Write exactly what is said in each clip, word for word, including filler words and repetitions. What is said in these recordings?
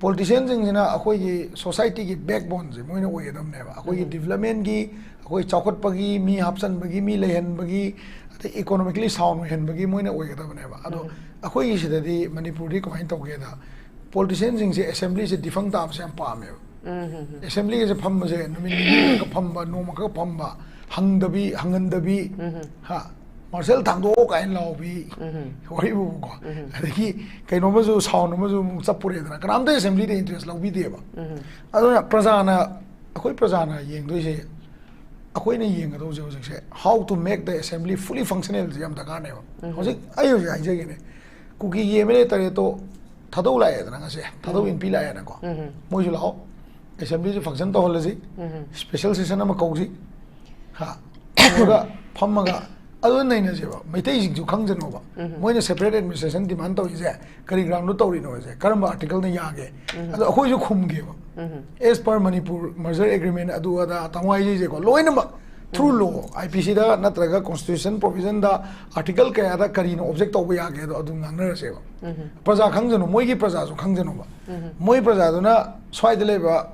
ꯄꯣꯂꯤꯇꯤꯁꯤꯌꯥꯟꯁꯤꯡꯁꯤꯅ ꯑꯩꯈꯣꯏꯒꯤ ꯁꯣꯁꯥꯏꯇꯤꯒꯤ ꯕꯦꯛꯕꯣꯟꯁꯦ ꯃꯣꯏꯅ ꯑꯣꯏꯒꯗꯕꯅꯦꯕ꯫ ꯑꯩꯈꯣꯏꯒꯤ ꯗꯤꯕꯂꯞꯃꯦꯟꯒꯤ, ꯑꯩꯈꯣꯏ ꯆꯥꯎꯈꯠꯄꯒꯤ, ꯃꯤ ꯍꯥꯞꯆꯤꯟꯕꯒꯤ, ꯃꯤ ꯂꯩꯍꯟꯕꯒꯤ, ꯑꯗꯩ ꯏꯀꯣꯅꯣꯃꯤꯀꯦꯂꯤ ꯁꯥꯎꯟ ꯑꯣꯏꯍꯟꯕꯒꯤ ꯃꯣꯏꯅ ꯑꯣꯏꯒꯗꯕꯅꯦꯕ꯫ ꯑꯗꯣ ꯑꯩꯈꯣꯏꯒꯤ ꯁꯤꯗꯗꯤ ꯃꯅꯤꯄꯨꯔꯗꯤ ꯀꯃꯥꯏꯅ ꯇꯧꯒꯦꯗ, ꯄꯣꯂꯤꯇꯤꯁꯤꯌꯥꯟꯁꯤꯡꯁꯦ ꯑꯦꯁꯦꯝꯕ꯭ꯂꯤꯁꯦ ꯗꯤꯐꯪ ꯇꯥꯕꯁꯦ ꯌꯥꯝ ꯄꯥꯝꯃꯦꯕ꯫ ꯑꯦꯁꯦꯝꯕ꯭ꯂꯤꯒꯁꯦ ꯐꯝꯕꯁꯦ ꯅꯨꯃꯤꯠ ꯅꯤꯅꯤꯒ ꯐꯝꯕ, ꯅꯣꯡꯃ ꯈꯛ ꯐꯝꯕ, ꯍꯪꯗꯕꯤ ꯍꯪꯍꯟꯗꯕꯤ, ꯍꯥ, ꯃꯥꯔꯁꯦꯜ ꯊꯥꯡꯗꯣꯛꯑꯣ ꯀꯥꯏꯅ ꯂꯥꯎꯕꯤ, ꯋꯥꯔꯤꯕꯨꯀꯣ꯫ ꯑꯗꯒꯤ ꯀꯩꯅꯣꯝꯃꯁꯨ, ꯁꯥꯎꯟ ꯑꯃꯁꯨ ꯑꯃꯨꯛ ꯆꯞꯄꯨꯔꯦꯗꯅ, ꯀꯅꯥꯝꯇ ꯑꯦꯁꯦꯝꯕ꯭ꯂꯤꯗ ꯏꯟꯇꯔꯦꯁ ꯂꯧꯕꯤꯗꯦꯕ꯫ ꯑꯗꯨꯅ ꯄ꯭ꯔꯖꯥꯅ, ꯑꯩꯈꯣꯏ ꯄ꯭ꯔꯖꯥꯅ ꯌꯦꯡꯗꯣꯏꯁꯦ, ꯑꯩꯈꯣꯏꯅ ꯌꯦꯡꯒꯗꯧꯁꯦ ꯍꯧꯖꯤꯛꯁꯦ, how to make the assembly fully functional ꯁꯦ ꯌꯥꯝ ꯗꯔꯀꯥꯔꯅꯦꯕ꯫ ꯍꯧꯖꯤꯛ ꯑꯩ ꯍꯧꯖꯤꯛ ꯍꯥꯏꯖꯒꯦꯅꯦ, ꯀꯨꯀꯤꯒꯤ ꯑꯦꯝ ꯑꯦꯜ ꯑꯦ ꯇꯔꯦꯠꯇꯣ ꯊꯥꯗꯧ ꯂꯥꯛꯑꯦꯗꯅ, ꯉꯁꯤ ꯊꯥꯗꯧ ꯏꯟꯄꯤ ꯂꯥꯛꯑꯦꯅꯀꯣ꯫ ꯃꯣꯏꯁꯨ ꯂꯥꯛꯑꯣ, ꯑꯦꯁꯦꯝꯕ꯭ꯂꯤꯁꯦ ꯐꯪꯁꯟ ꯇꯧꯍꯜꯂꯁꯤ, ꯁ꯭ꯄꯦꯁꯦꯜ ꯁꯦꯁꯟ ꯑꯃ ꯀꯧꯁꯤ, ꯍꯥ, ꯑꯗꯨꯒ ꯐꯝꯃꯒ ꯑꯗꯨ ꯅꯩꯅꯁꯦꯕ꯫ ꯃꯩꯇꯩꯁꯤꯡꯁꯨ ꯈꯪꯖꯅꯣꯕ, ꯃꯣꯏꯅ ꯁꯦꯄꯔꯦꯠ ꯑꯦꯗꯃꯤꯅꯤꯁꯇ꯭ꯔꯦꯁꯟ ꯗꯤꯃꯥꯟ ꯇꯧꯔꯤꯁꯦ ꯀꯔꯤ ꯒ꯭ꯔꯥꯎꯟꯗ ꯇꯧꯔꯤꯅꯣꯁꯦ, ꯀꯔꯝꯕ ꯑꯥꯔꯇꯤꯀꯜꯅ ꯌꯥꯒꯦ, ꯑꯗꯣ ꯑꯩꯈꯣꯏꯁꯨ ꯈꯨꯝꯒꯦꯕ꯫ As per ꯃꯅꯤꯄꯨꯔ ꯃꯔꯖꯔ ꯑꯦꯒ꯭ꯔꯤꯃꯦꯟ, ꯑꯗꯨ ꯑꯗꯥ ꯇꯥꯃꯣ ꯍꯥꯏꯁꯦꯀꯣ, ꯂꯣꯏꯅꯃꯛ ꯊ꯭ꯔꯨ ꯂꯣ, ꯑꯥꯏ ꯄꯤ ꯁꯤꯗ ꯅꯠꯇ꯭ꯔꯒ ꯀꯣꯟꯁꯇꯤꯇ꯭ꯌꯨꯁꯟ ꯄ꯭ꯔꯣꯚꯤꯖꯟꯗ ꯑꯥꯔꯇꯤꯀꯜ ꯀꯌꯥꯗ ꯀꯔꯤꯅ ꯑꯣꯕꯖꯦꯛ ꯇꯧꯕ ꯌꯥꯒꯦꯗꯣ ꯑꯗꯨ ꯉꯥꯡꯅꯔꯁꯦꯕ꯫ ꯄ꯭ꯔꯖꯥ ꯈꯪꯖꯅꯨ, ꯃꯣꯏꯒꯤ ꯄ꯭ꯔꯖꯥꯁꯨ ꯈꯪꯖꯅꯨꯕ꯫ ꯃꯣꯏ ꯄ꯭ꯔꯖꯥꯗꯨꯅ ꯁ꯭ꯋꯥꯏꯗ ꯂꯩꯕ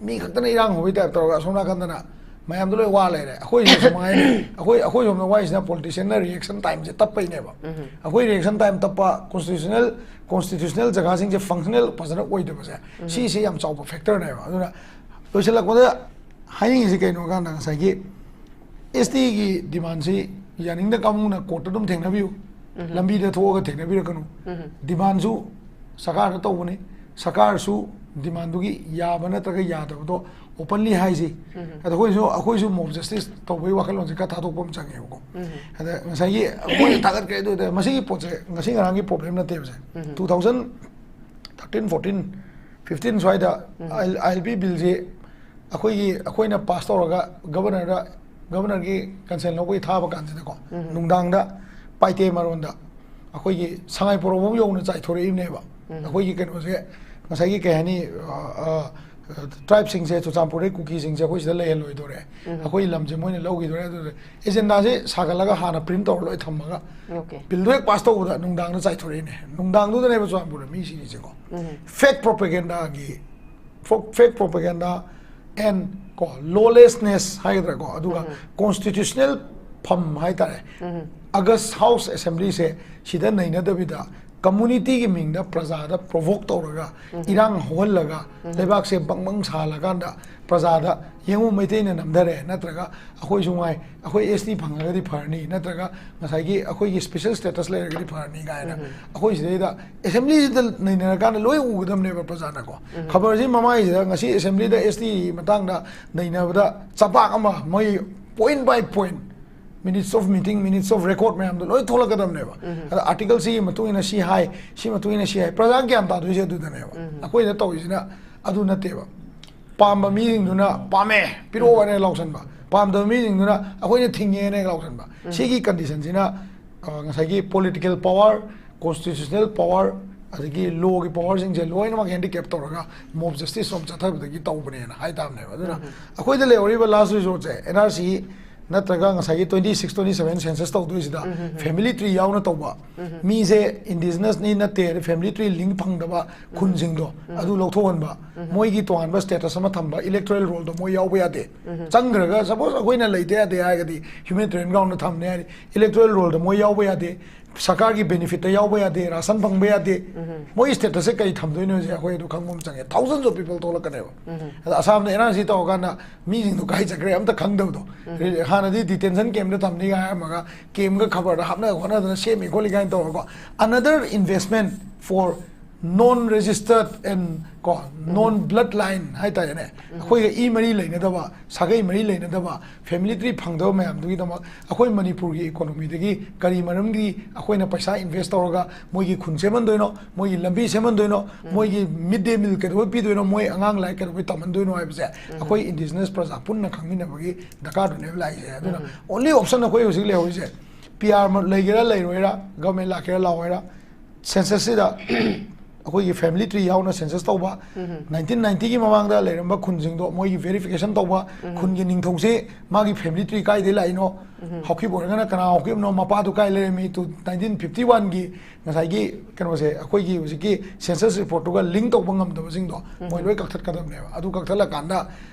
ꯃꯤ ꯈꯛꯇꯅ ꯏꯔꯥꯡ ꯍꯧꯕꯩ ꯇꯥꯏꯞ ꯇꯧꯔꯒ ꯑꯁꯣꯝ ꯅꯥꯀꯟꯗꯅ ꯃꯌꯥꯝꯗꯣ ꯂꯣꯏ ꯋꯥ ꯂꯩꯔꯦ꯫ ꯑꯩꯈꯣꯏꯁꯨ ꯁꯨꯃꯥꯏꯅ ꯑꯩꯈꯣꯏ, ꯑꯩꯈꯣꯏ ꯁꯣꯝꯗ ꯋꯥꯏꯁꯤꯅ ꯄꯣꯂꯤꯇꯤꯁꯤꯌꯟꯅ ꯔꯤꯌꯦꯛꯁꯟ ꯇꯥꯏꯝꯁꯦ ꯇꯞꯄꯩꯅꯦꯕ꯫ ꯑꯩꯈꯣꯏ ꯔꯤꯌꯦꯛꯁꯟ ꯇꯥꯏꯝ ꯇꯞꯄ, ꯀꯣꯟꯁꯇꯤꯇ꯭ꯌꯨꯁꯅꯦꯜ, ꯀꯣꯟꯁꯇꯤꯇ꯭ꯌꯨꯁꯅꯦꯜ ꯖꯒꯥꯁꯤꯡꯁꯦ ꯐꯪꯁꯅꯦꯜ ꯐꯖꯅ ꯑꯣꯏꯗꯕꯁꯦ, ꯁꯤꯁꯦ ꯌꯥꯝ ꯆꯥꯎꯕ ꯐꯦꯛꯇꯔꯅꯦꯕ꯫ ꯑꯗꯨꯅ ꯂꯣꯏꯁꯤꯜꯂꯛꯄꯗ ꯍꯥꯏꯅꯤꯡꯉꯤꯁꯤ ꯀꯩꯅꯣ ꯀꯥꯟꯗ, ꯉꯁꯥꯏꯒꯤ ꯑꯦꯁ ꯇꯤꯒꯤ ꯗꯤꯃꯥꯟꯁꯤ ꯌꯥꯅꯤꯡꯗ ꯀꯥꯡꯕꯨꯅ ꯀꯣꯔꯠꯇ ꯑꯗꯨꯝ ꯊꯦꯡꯅꯕꯤꯌꯨ, ꯂꯝꯕꯤꯗ ꯊꯣꯛꯑꯒ ꯊꯦꯡꯅꯕꯤꯔꯛꯀꯅꯨ꯫ ꯗꯤꯃꯥꯟꯁꯨ ꯁꯔꯀꯥꯔꯗ ꯇꯧꯕꯅꯤ, ꯁꯔꯀꯥꯔꯁꯨ ꯗꯤꯃꯥꯟꯗꯨꯒꯤ ꯌꯥꯕ ꯅꯠꯇ꯭ꯔꯒ ꯌꯥꯗꯕꯗꯣ ꯑꯣꯄꯟꯂꯤ ꯍꯥꯏꯁꯤ꯫ ꯑꯗꯣ ꯑꯩꯈꯣꯏꯁꯨ, ꯑꯩꯈꯣꯏꯁꯨ ꯃꯣꯕ ꯖꯁꯇꯤꯁ ꯇꯧꯕꯒꯤ ꯋꯥꯈꯜꯂꯣꯟꯁꯦ ꯈꯔ ꯊꯥꯗꯣꯛꯄ ꯑꯃ ꯆꯪꯉꯦꯕꯀꯣ꯫ ꯑꯗ ꯉꯁꯥꯏꯒꯤ ꯑꯩꯈꯣꯏꯅ ꯊꯥꯒꯠꯈ꯭ꯔꯦ, ꯑꯗꯨꯗ ꯃꯁꯤꯒꯤ ꯄꯣꯠꯁꯦ ꯉꯁꯤ ꯉꯔꯥꯡꯒꯤ problem ꯅꯠꯇꯦꯕꯁꯦ꯫ Two thousand thirteen, fourteen, fifteen ꯁ꯭ꯋꯥꯏꯗ ꯑꯥꯏ ꯑꯦꯜ ꯄꯤ ꯕꯤꯜꯁꯤ ꯑꯩꯈꯣꯏꯒꯤ, ꯑꯩꯈꯣꯏꯅ ꯄꯥꯁ ꯇꯧꯔꯒ ꯒꯕꯔꯅꯔꯗ, ꯒꯕꯔꯅꯔꯒꯤ ꯀꯟꯁꯦꯟ ꯂꯧꯕꯒꯤ ꯊꯥꯕ ꯀꯥꯟꯁꯤꯗꯀꯣ, ꯅꯨꯡꯗꯥꯡꯗ ꯄꯥꯏꯇꯦ ꯃꯔꯣꯟꯗ ꯑꯩꯈꯣꯏꯒꯤ ꯁꯉꯥꯏ ꯄꯣꯔꯣꯐꯥꯎ ꯌꯧꯅ ꯆꯥꯏꯊꯣꯔꯛꯏꯕꯅꯦꯕ꯫ ꯑꯩꯈꯣꯏꯒꯤ ꯀꯩꯅꯣꯁꯦ, ꯉꯁꯥꯏꯒꯤ ꯀꯩ ꯍꯥꯏꯅꯤ, ꯑ, ꯑ, ꯇ꯭ꯔꯥꯏꯕꯁꯤꯡꯁꯦ, ꯆꯨꯔꯆꯥꯟꯄꯨꯔꯗꯩ ꯀꯨꯀꯤꯁꯤꯡꯁꯦ ꯑꯩꯈꯣꯏ ꯁꯤꯗ ꯂꯩꯍꯜꯂꯣꯏꯗꯣꯔꯦ, ꯑꯩꯈꯣꯏ ꯂꯝꯁꯦ ꯃꯣꯏꯅ ꯂꯧꯈꯤꯗꯣꯔꯦ, ꯑꯗꯨꯗ ꯑꯦꯖꯦꯟꯗꯥꯁꯦ ꯁꯥꯒꯠꯂꯒ ꯍꯥꯟꯅ ꯄ꯭ꯔꯤꯟꯠ ꯇꯧꯔ ꯂꯣꯏ ꯊꯝꯃꯒ, ꯑꯣꯀꯦ꯫ ꯕꯤꯜꯗꯣ ꯍꯦꯛ ꯄꯥꯁ ꯇꯧꯕꯗ ꯅꯨꯡꯗꯥꯡꯗ ꯆꯥꯏꯊꯣꯔꯛꯏꯅꯦ꯫ ꯅꯨꯡꯗꯥꯡꯗꯨꯗꯅꯦꯕ ꯆꯨꯔꯆꯥꯟꯄꯨꯔꯗ ꯃꯤ ꯁꯤꯔꯤꯁꯦꯀꯣ꯫ ꯐꯦꯛ ꯄ꯭ꯔꯣꯄꯦꯒꯦꯟꯗꯥꯒꯤ, ꯐꯦꯛ ꯄ꯭ꯔꯣꯄꯦꯒꯦꯟꯗꯥ ꯑꯦꯟ ꯀꯣ, ꯂꯣꯂꯦꯁꯅꯦꯁ ꯍꯥꯏꯒꯗ꯭ꯔꯥꯀꯣ, ꯑꯗꯨꯒ ꯀꯣꯟꯁꯇꯤꯇ꯭ꯌꯨꯁꯅꯦꯜ ꯐꯝ ꯍꯥꯏꯇꯥꯔꯦ, ꯑꯒꯁ ꯍꯥꯎꯁ ꯑꯦꯁꯦꯝꯕ꯭ꯂꯤꯁꯦ ꯁꯤꯗ ꯅꯩꯅꯗꯕꯤꯗ, ꯀꯝꯃꯨꯅꯤꯇꯤꯒꯤ ꯃꯤꯡꯗ ꯄ꯭ꯔꯖꯥꯗ ꯄ꯭ꯔꯣꯚꯣꯛ ꯇꯧꯔꯒ, ꯏꯔꯥꯡ ꯍꯧꯍꯜꯂꯒ, ꯂꯩꯕꯥꯛꯁꯦ ꯕꯪ ꯕꯪ ꯁꯥꯍꯜꯂꯀꯥꯟꯗ ꯄ꯭ꯔꯖꯥꯗ, "ꯌꯦꯡꯉꯨ, ꯃꯩꯇꯩꯅ ꯅꯝꯊꯔꯦ, ꯅꯠꯇ꯭ꯔꯒ ꯑꯩꯈꯣꯏꯁꯨ ꯉꯥꯏ, ꯑꯩꯈꯣꯏ ꯑꯦꯁ ꯇꯤ ꯐꯪꯉꯒꯗꯤ ꯐꯔꯅꯤ, ꯅꯠꯇ꯭ꯔꯒ ꯉꯁꯥꯏꯒꯤ ꯑꯩꯈꯣꯏꯒꯤ ꯁ꯭ꯄꯦꯁꯦꯜ ꯁ꯭ꯇꯦꯇꯁ ꯂꯩꯔꯒꯗꯤ ꯐꯔꯅꯤ" ꯀꯥꯏꯅ ꯑꯩꯈꯣꯏ ꯁꯤꯗꯩꯗ ꯑꯦꯁꯦꯝꯕ꯭ꯂꯤꯁꯤꯗ ꯅꯩꯅꯔꯀꯥꯟꯗ ꯂꯣꯏ ꯎꯒꯗꯕꯅꯦꯕ ꯄ꯭ꯔꯖꯥꯅꯀꯣ꯫ ꯈꯕꯔꯁꯤ ꯃꯃꯥꯏꯁꯤꯗ ꯉꯁꯤ ꯑꯦꯁꯦꯝꯕ꯭ꯂꯤꯗ ꯑꯦꯁ ꯇꯤ ꯃꯇꯥꯡꯗ ꯅꯩꯅꯕꯗ ꯆꯕꯥꯛ ꯑꯃ, ꯃꯣꯏ point by point, minutes of meeting, minutes of record ꯃꯌꯥꯝꯗꯣ ꯂꯣꯏ ꯊꯣꯛꯂꯛꯀꯗꯕꯅꯦꯕ꯫ ꯑꯗ ꯑꯥꯔꯇꯤꯀꯜꯁꯤꯒꯤ ꯃꯇꯨꯡ ꯏꯟꯅ ꯁꯤ ꯍꯥꯏ, ꯁꯤ ꯃꯇꯨꯡ ꯏꯟꯅ ꯁꯤ ꯍꯥꯏ, ꯄ꯭ꯔꯖꯥ ꯒ꯭ꯌꯥꯟ ꯇꯥꯗꯣꯏꯁꯦ ꯑꯗꯨꯗꯅꯦꯕ꯫ ꯑꯩꯈꯣꯏꯅ ꯇꯧꯔꯤꯁꯤꯅ ꯑꯗꯨ ꯅꯠꯇꯦꯕ꯫ ꯄꯥꯝꯕ ꯃꯤꯁꯤꯡꯗꯨꯅ "ꯄꯥꯝꯃꯦ, ꯄꯤꯔꯛꯑꯣ" ꯍꯥꯏꯅ ꯂꯥꯎꯁꯟꯕ, ꯄꯥꯝꯗꯕ ꯃꯤꯁꯤꯡꯗꯨꯅ "ꯑꯩꯈꯣꯏꯅ ꯊꯤꯡꯉꯦ" ꯍꯥꯏꯅ ꯂꯥꯎꯁꯟꯕ꯫ ꯁꯤꯒꯤ ꯀꯟꯗꯤꯁꯟꯁꯤꯅ, ꯑ, ꯉꯁꯥꯏꯒꯤ ꯄꯣꯂꯤꯇꯤꯀꯦꯜ ꯄꯋꯥꯔ, ꯀꯣꯟꯁꯇꯤꯇ꯭ꯌꯨꯁꯅꯦꯜ ꯄꯋꯥꯔ, ꯑꯗꯒꯤ ꯂꯣꯒꯤ ꯄꯋꯥꯔꯁꯤꯡꯁꯦ ꯂꯣꯏꯅꯃꯛ ꯍꯦꯟꯗꯤꯀꯦꯞ ꯇꯧꯔꯒ ꯃꯣꯕ ꯖꯁꯇꯤꯁ ꯔꯣꯝ ꯆꯠꯊꯕꯗꯒꯤ ꯇꯧꯕꯅꯦꯅ ꯍꯥꯏ ꯇꯥꯕꯅꯦꯕ꯫ ꯑꯗꯨꯅ ꯑꯩꯈꯣꯏꯗ ꯂꯩꯍꯧꯔꯤꯕ ꯂꯥꯁ ꯔꯤꯖꯣꯔꯠꯁꯦ ꯑꯦꯟ ꯑꯥꯔ ꯁꯤ ꯅꯠꯇ꯭ꯔꯒ ꯉꯁꯥꯏꯒꯤ twenty six, twenty seven census ꯇꯧꯗꯣꯏꯁꯤꯗ ꯐꯦꯃꯤꯂꯤ ꯇ꯭ꯔꯤ ꯌꯥꯎꯅ ꯇꯧꯕ, ꯃꯤꯁꯦ ꯏꯟꯗꯤꯖꯤꯅꯁꯅꯤ ꯅꯠꯇꯦ, ꯐꯦꯃꯤꯂꯤ ꯇ꯭ꯔꯤ ꯂꯤꯡ ꯐꯪꯗꯕ ꯈꯨꯟꯁꯤꯡꯗꯣ ꯑꯗꯨ ꯂꯧꯊꯣꯛꯍꯟꯕ, ꯃꯣꯏꯒꯤ ꯇꯣꯉꯥꯟꯕ ꯁ꯭ꯇꯦꯇꯁ ꯑꯃ ꯊꯝꯕ, ꯏꯂꯦꯛꯇꯣꯔꯦꯜ ꯔꯣꯜꯗꯣ ꯃꯣꯏ ꯌꯥꯎꯕ ꯌꯥꯗꯦ꯫ ꯆꯪꯈ꯭ꯔꯒ, ꯁꯄꯣꯁ ꯑꯩꯈꯣꯏꯅ ꯂꯩꯇ ꯌꯥꯗꯦ ꯍꯥꯏꯔꯒꯗꯤ ꯍ꯭ꯌꯨꯃꯦꯅꯤꯇꯦꯔꯤꯌꯟ ꯒ꯭ꯔꯥꯎꯟꯗ ꯊꯝꯅꯤ ꯍꯥꯏꯔꯗꯤ ꯏꯂꯦꯛꯇꯣꯔꯦꯜ ꯔꯣꯜꯗ ꯃꯣꯏ ꯌꯥꯎꯕ ꯌꯥꯗꯦ, ꯁꯔꯀꯥꯔꯒꯤ ꯕꯦꯅꯤꯐꯤꯠꯇ ꯌꯥꯎꯕ ꯌꯥꯗꯦ, ꯔꯥꯁꯟ ꯐꯪꯕ ꯌꯥꯗꯦ꯫ ꯃꯣꯏ ꯁ꯭ꯇꯦꯇꯁꯁꯦ ꯀꯔꯤ ꯊꯝꯗꯣꯏꯅꯣꯁꯦ ꯑꯩꯈꯣꯏ ꯑꯗꯨ ꯈꯪꯕ ꯑꯃ ꯆꯪꯉꯦ꯫ ꯊꯥꯎꯖꯟꯁ ꯑꯣꯐ ꯄꯤꯄꯜ ꯊꯣꯛꯂꯛꯀꯅꯦꯕ꯫ ꯑꯗ ꯑꯁꯥꯝꯗ ꯑꯦꯟ ꯑꯥꯔ ꯁꯤ ꯇꯧꯔꯀꯥꯟꯗ ꯃꯤꯁꯤꯡꯗꯣ ꯀꯥꯏ ꯆꯠꯈ꯭ꯔꯦ ꯑꯝꯇ ꯈꯪꯗꯕꯗꯣ꯫ ꯍꯥꯟꯅꯗꯤ ꯗꯤꯇꯦꯟꯁꯟ ꯀꯦꯝꯞꯇ ꯊꯝꯅꯤꯒ ꯍꯥꯏꯔꯝꯃꯒ ꯀꯦꯝꯞꯀ ꯈꯕꯔꯗ ꯍꯥꯞꯅ ꯈꯣꯠꯅꯗꯅ ꯁꯦꯝꯃꯤ ꯈꯣꯠꯂꯤ ꯀꯥꯏꯅ ꯇꯧꯔꯒꯀꯣ꯫ Another investment for non registered and ꯀꯣ, non blood line ꯍꯥꯏꯇꯥꯔꯦꯅꯦ, ꯑꯩꯈꯣꯏꯒ ꯏ ꯃꯔꯤ ꯂꯩꯅꯗꯕ, ꯁꯥꯒꯩ ꯃꯔꯤ ꯂꯩꯅꯗꯕ, ꯐꯦꯃꯤꯂꯤ ꯇ꯭ꯔꯤ ꯐꯪꯗꯕ ꯃꯌꯥꯝꯗꯨꯒꯤꯗꯃꯛ ꯑꯩꯈꯣꯏ ꯃꯅꯤꯄꯨꯔꯒꯤ ꯏꯀꯣꯅꯣꯃꯤꯗꯒꯤ ꯀꯔꯤ ꯃꯔꯝꯒꯤ ꯑꯩꯈꯣꯏꯅ ꯄꯩꯁꯥ ꯏꯟꯚꯦꯁ ꯇꯧꯔꯒ ꯃꯣꯏꯒꯤ ꯈꯨꯟ ꯁꯦꯝꯍꯟꯗꯣꯏꯅꯣ, ꯃꯣꯏꯒꯤ ꯂꯝꯕꯤ ꯁꯦꯝꯍꯟꯗꯣꯏꯅꯣ, ꯃꯣꯏꯒꯤ ꯃꯤꯗ ꯗꯦ ꯃꯤꯜ ꯀꯩꯗꯧꯕꯩ ꯄꯤꯗꯣꯏꯅꯣ, ꯃꯣꯏ ꯑꯉꯥꯡ ꯂꯥꯏꯔꯤꯛ ꯀꯩꯗꯧꯕꯩ ꯇꯝꯍꯟꯗꯣꯏꯅꯣ ꯍꯥꯏꯕꯁꯦ ꯑꯩꯈꯣꯏ ꯏꯟꯗꯤꯖꯤꯅꯁ ꯄ꯭ꯔꯖꯥ ꯄꯨꯟꯅ ꯈꯪꯃꯤꯟꯅꯕꯒꯤ ꯗꯔꯀꯥꯔꯗꯨꯅꯦꯕ ꯂꯥꯛꯏꯁꯦ꯫ ꯑꯗꯨꯅ ꯑꯣꯟꯂꯤ ꯑꯣꯞꯁꯟ ꯑꯩꯈꯣꯏ ꯍꯧꯖꯤꯛ ꯂꯩꯍꯧꯔꯤꯁꯦ, ꯄꯤ ꯑꯥꯔ ꯂꯩꯒꯦꯔꯥ ꯂꯩꯔꯣꯏꯔꯥ, ꯒꯚꯔꯟꯃꯦꯟꯠ ꯂꯥꯛꯀꯦꯔꯥ ꯂꯥꯛꯑꯣꯏꯔꯥ, ꯁꯦꯟꯁꯁꯁꯤꯗ ꯑꯩꯈꯣꯏꯒꯤ family tree ꯌꯥꯎꯅ census ꯇꯧꯕ, nineteen ninety ꯒꯤ ꯃꯃꯥꯡꯗ ꯂꯩꯔꯝꯕ ꯈꯨꯟꯁꯤꯡꯗꯣ ꯃꯣꯏꯒꯤ verification ꯇꯧꯕ, ꯈꯨꯟꯒꯤ ꯅꯤꯡꯊꯧꯁꯦ ꯃꯥꯒꯤ family tree ꯀꯥꯏꯗꯩ ꯂꯥꯛꯏꯅꯣ, ꯍꯥꯎꯀꯤꯞ ꯑꯣꯏꯔꯒꯅ ꯀꯅꯥ ꯍꯥꯎꯀꯤꯞꯅꯣ, ꯃꯄꯥꯗꯨ ꯀꯥꯏ ꯂꯩꯔꯝꯃꯤ, ꯇꯨ ꯅꯥꯏꯟꯇꯤꯟ ꯐꯤꯐꯇꯤ ꯋꯥꯟꯒꯤ ꯉꯁꯥꯏꯒꯤ ꯀꯩꯅꯣꯁꯦ, ꯑꯩꯈꯣꯏꯒꯤ ꯍꯧꯖꯤꯛꯀꯤ census report ꯇꯨꯒ link ꯇꯧꯕ ꯉꯝꯗꯕꯁꯤꯡꯗꯣ ꯃꯣꯏ ꯂꯣꯏ ꯀꯛꯊꯠꯀꯗꯕꯅꯦꯕ꯫ ꯑꯗꯨ ꯀꯛꯊꯠꯂꯀꯥꯟꯗ